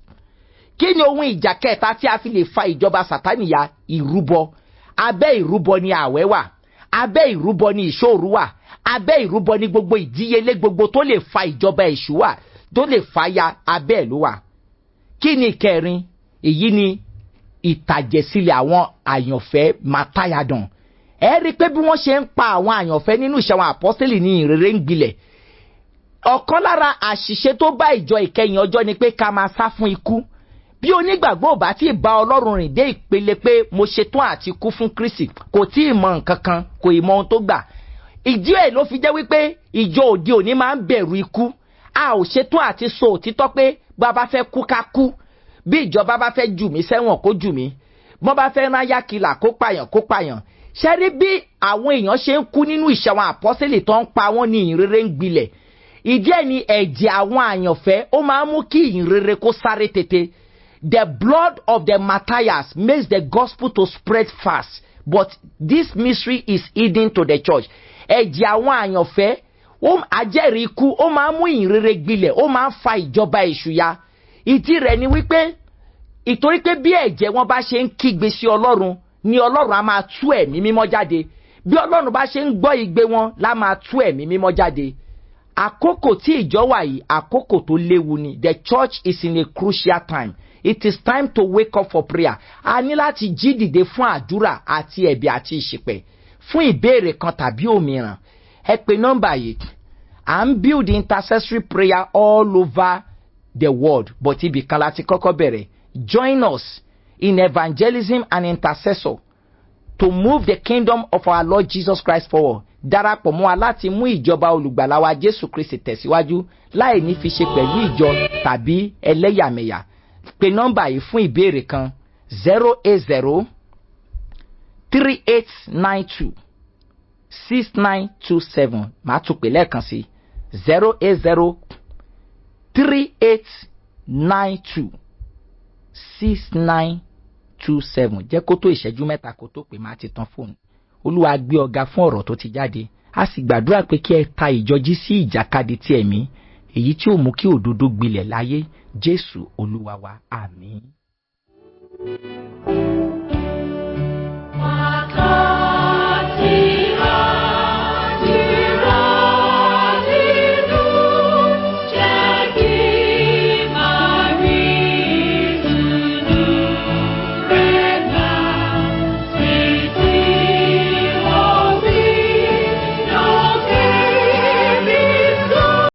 [SPEAKER 1] Kí ni ohun ìjà kẹta tí a fi lè fa ìjọba Sátánì ya? Ìrúbọ. Abẹ́ ìrúbọ ni àwẹ̀ wà, abẹ́ ìrúbọ ni ìṣòro wà, abẹ́ ìrúbọ ni gbogbo ìdíyelé gbogbo tó lè fa ìjọba èṣù wà, tó lè fa ya, abẹ́ ẹ̀ ló wà. Kí ni ìkẹrin? Èyí ni ìtàjẹ̀sílẹ̀ àwọn àyànfẹ́, martyrdom. Ẹ rí i pé bí wọ́n ṣe ń pa àwọn àyànfẹ́ nínú ìṣe àwọn àpọ́sítélì ní ìrere ń gbilẹ̀. Ọ̀kan lára àṣìṣe tó bá ìjọ ìkẹyìn ọjọ́ ni pé ká máa sá fún ikú. Bí onígbàgbọ́ ò bá tí ì bá Ọlọ́run rìn dé ìpele pé mo ṣetán àti kú fún Kristi, kò tí ì mọ nǹkan kan, kò ì mọ ohun tó gbà. Ìdí ẹ̀ ló fi jẹ́ wípé ìjọ òde òní máa ń bẹ̀rù ikú. A ò ṣetán àti sọ òtítọ́ pé bá a bá fẹ́ kú, ká kú. Bí ìjọba bá fẹ́ jù mí sẹ́wọ̀n, kó jù mí. Bọ́n bá fẹ́ rán yákìlà kó pààyàn, kó pààyàn. Ṣe rí bí àwọn èèyàn ṣe ń kú nínú ìṣe àwọn àpọ́sẹ̀lì tó ń pa wọ́n ní ìrere ń gbilẹ̀. Ìdí ẹ̀ ni ẹ̀jẹ̀ àwọn àyànfẹ́ ó máa ń mú kí ìrere kó sáré tètè. The blood of the martyrs makes the gospel to spread fast, but this mystery is hidden to the church. Ẹ̀jẹ̀ àwọn àyànfẹ́, ó ajẹ́rìí ikú, ó máa ń mú ìrere gbilẹ̀, ó máa ń fa ìjọba èṣù ya. Ìdí rẹ̀ ni wípé ìtorí pé bí ẹ̀jẹ̀ wọn bá ṣe ń kígbe sí Ọlọ́run ni Ọlọ́run á máa tú ẹ̀mí mímọ́ jáde. Bí Ọlọ́run bá ṣe ń gbọ́ igbe wọn lá máa tú ẹ̀mí mímọ́ jáde. Àkókò tí ìjọ wà yìí, àkókò tó léwu ni. The church is in a crucial time. It is time to wake up for prayer. A ní láti jí dìde fún àdúrà àti ẹ̀bẹ̀ àti ìṣìpẹ̀. Fún ìbéèrè kan tàbí òmíràn, ẹ pe nọ́mbà yìí. À ń build intercessory prayer all over the world, but ibì kan láti kọ́kọ́ bẹ̀rẹ̀. Join us in evangelism and intercessor to move the kingdom of our Lord Jesus Christ forward. Darapọ̀ mọ́ wa láti mú ìjọba olùgbàlà wa Jésù Kristi tẹ̀síwájú láì ní fi ṣe pẹ̀lú ìjọ tàbí ẹlẹ́yàmẹ̀yà. Pe nọ́mbà yìí fún ìbéèrè kan: 08038926927. Màá tún pè lẹ́ẹ̀kan sí: 08038926927. Jẹ́ kó tó ìṣẹ́jú 3 kó tó pè, máa ti tan fóònù. Olúwa gbé ọ̀gá fún ọ̀rọ̀ tó ti jáde. A sì gbàdúrà pé kí ẹ ta ìjọjí sí ìjàkadì ti ẹ̀mí, èyí tí ó mú kí òdodo gbilẹ̀ láyé. Jésù Olúwa wa, àmín.
[SPEAKER 2] Wákàtí.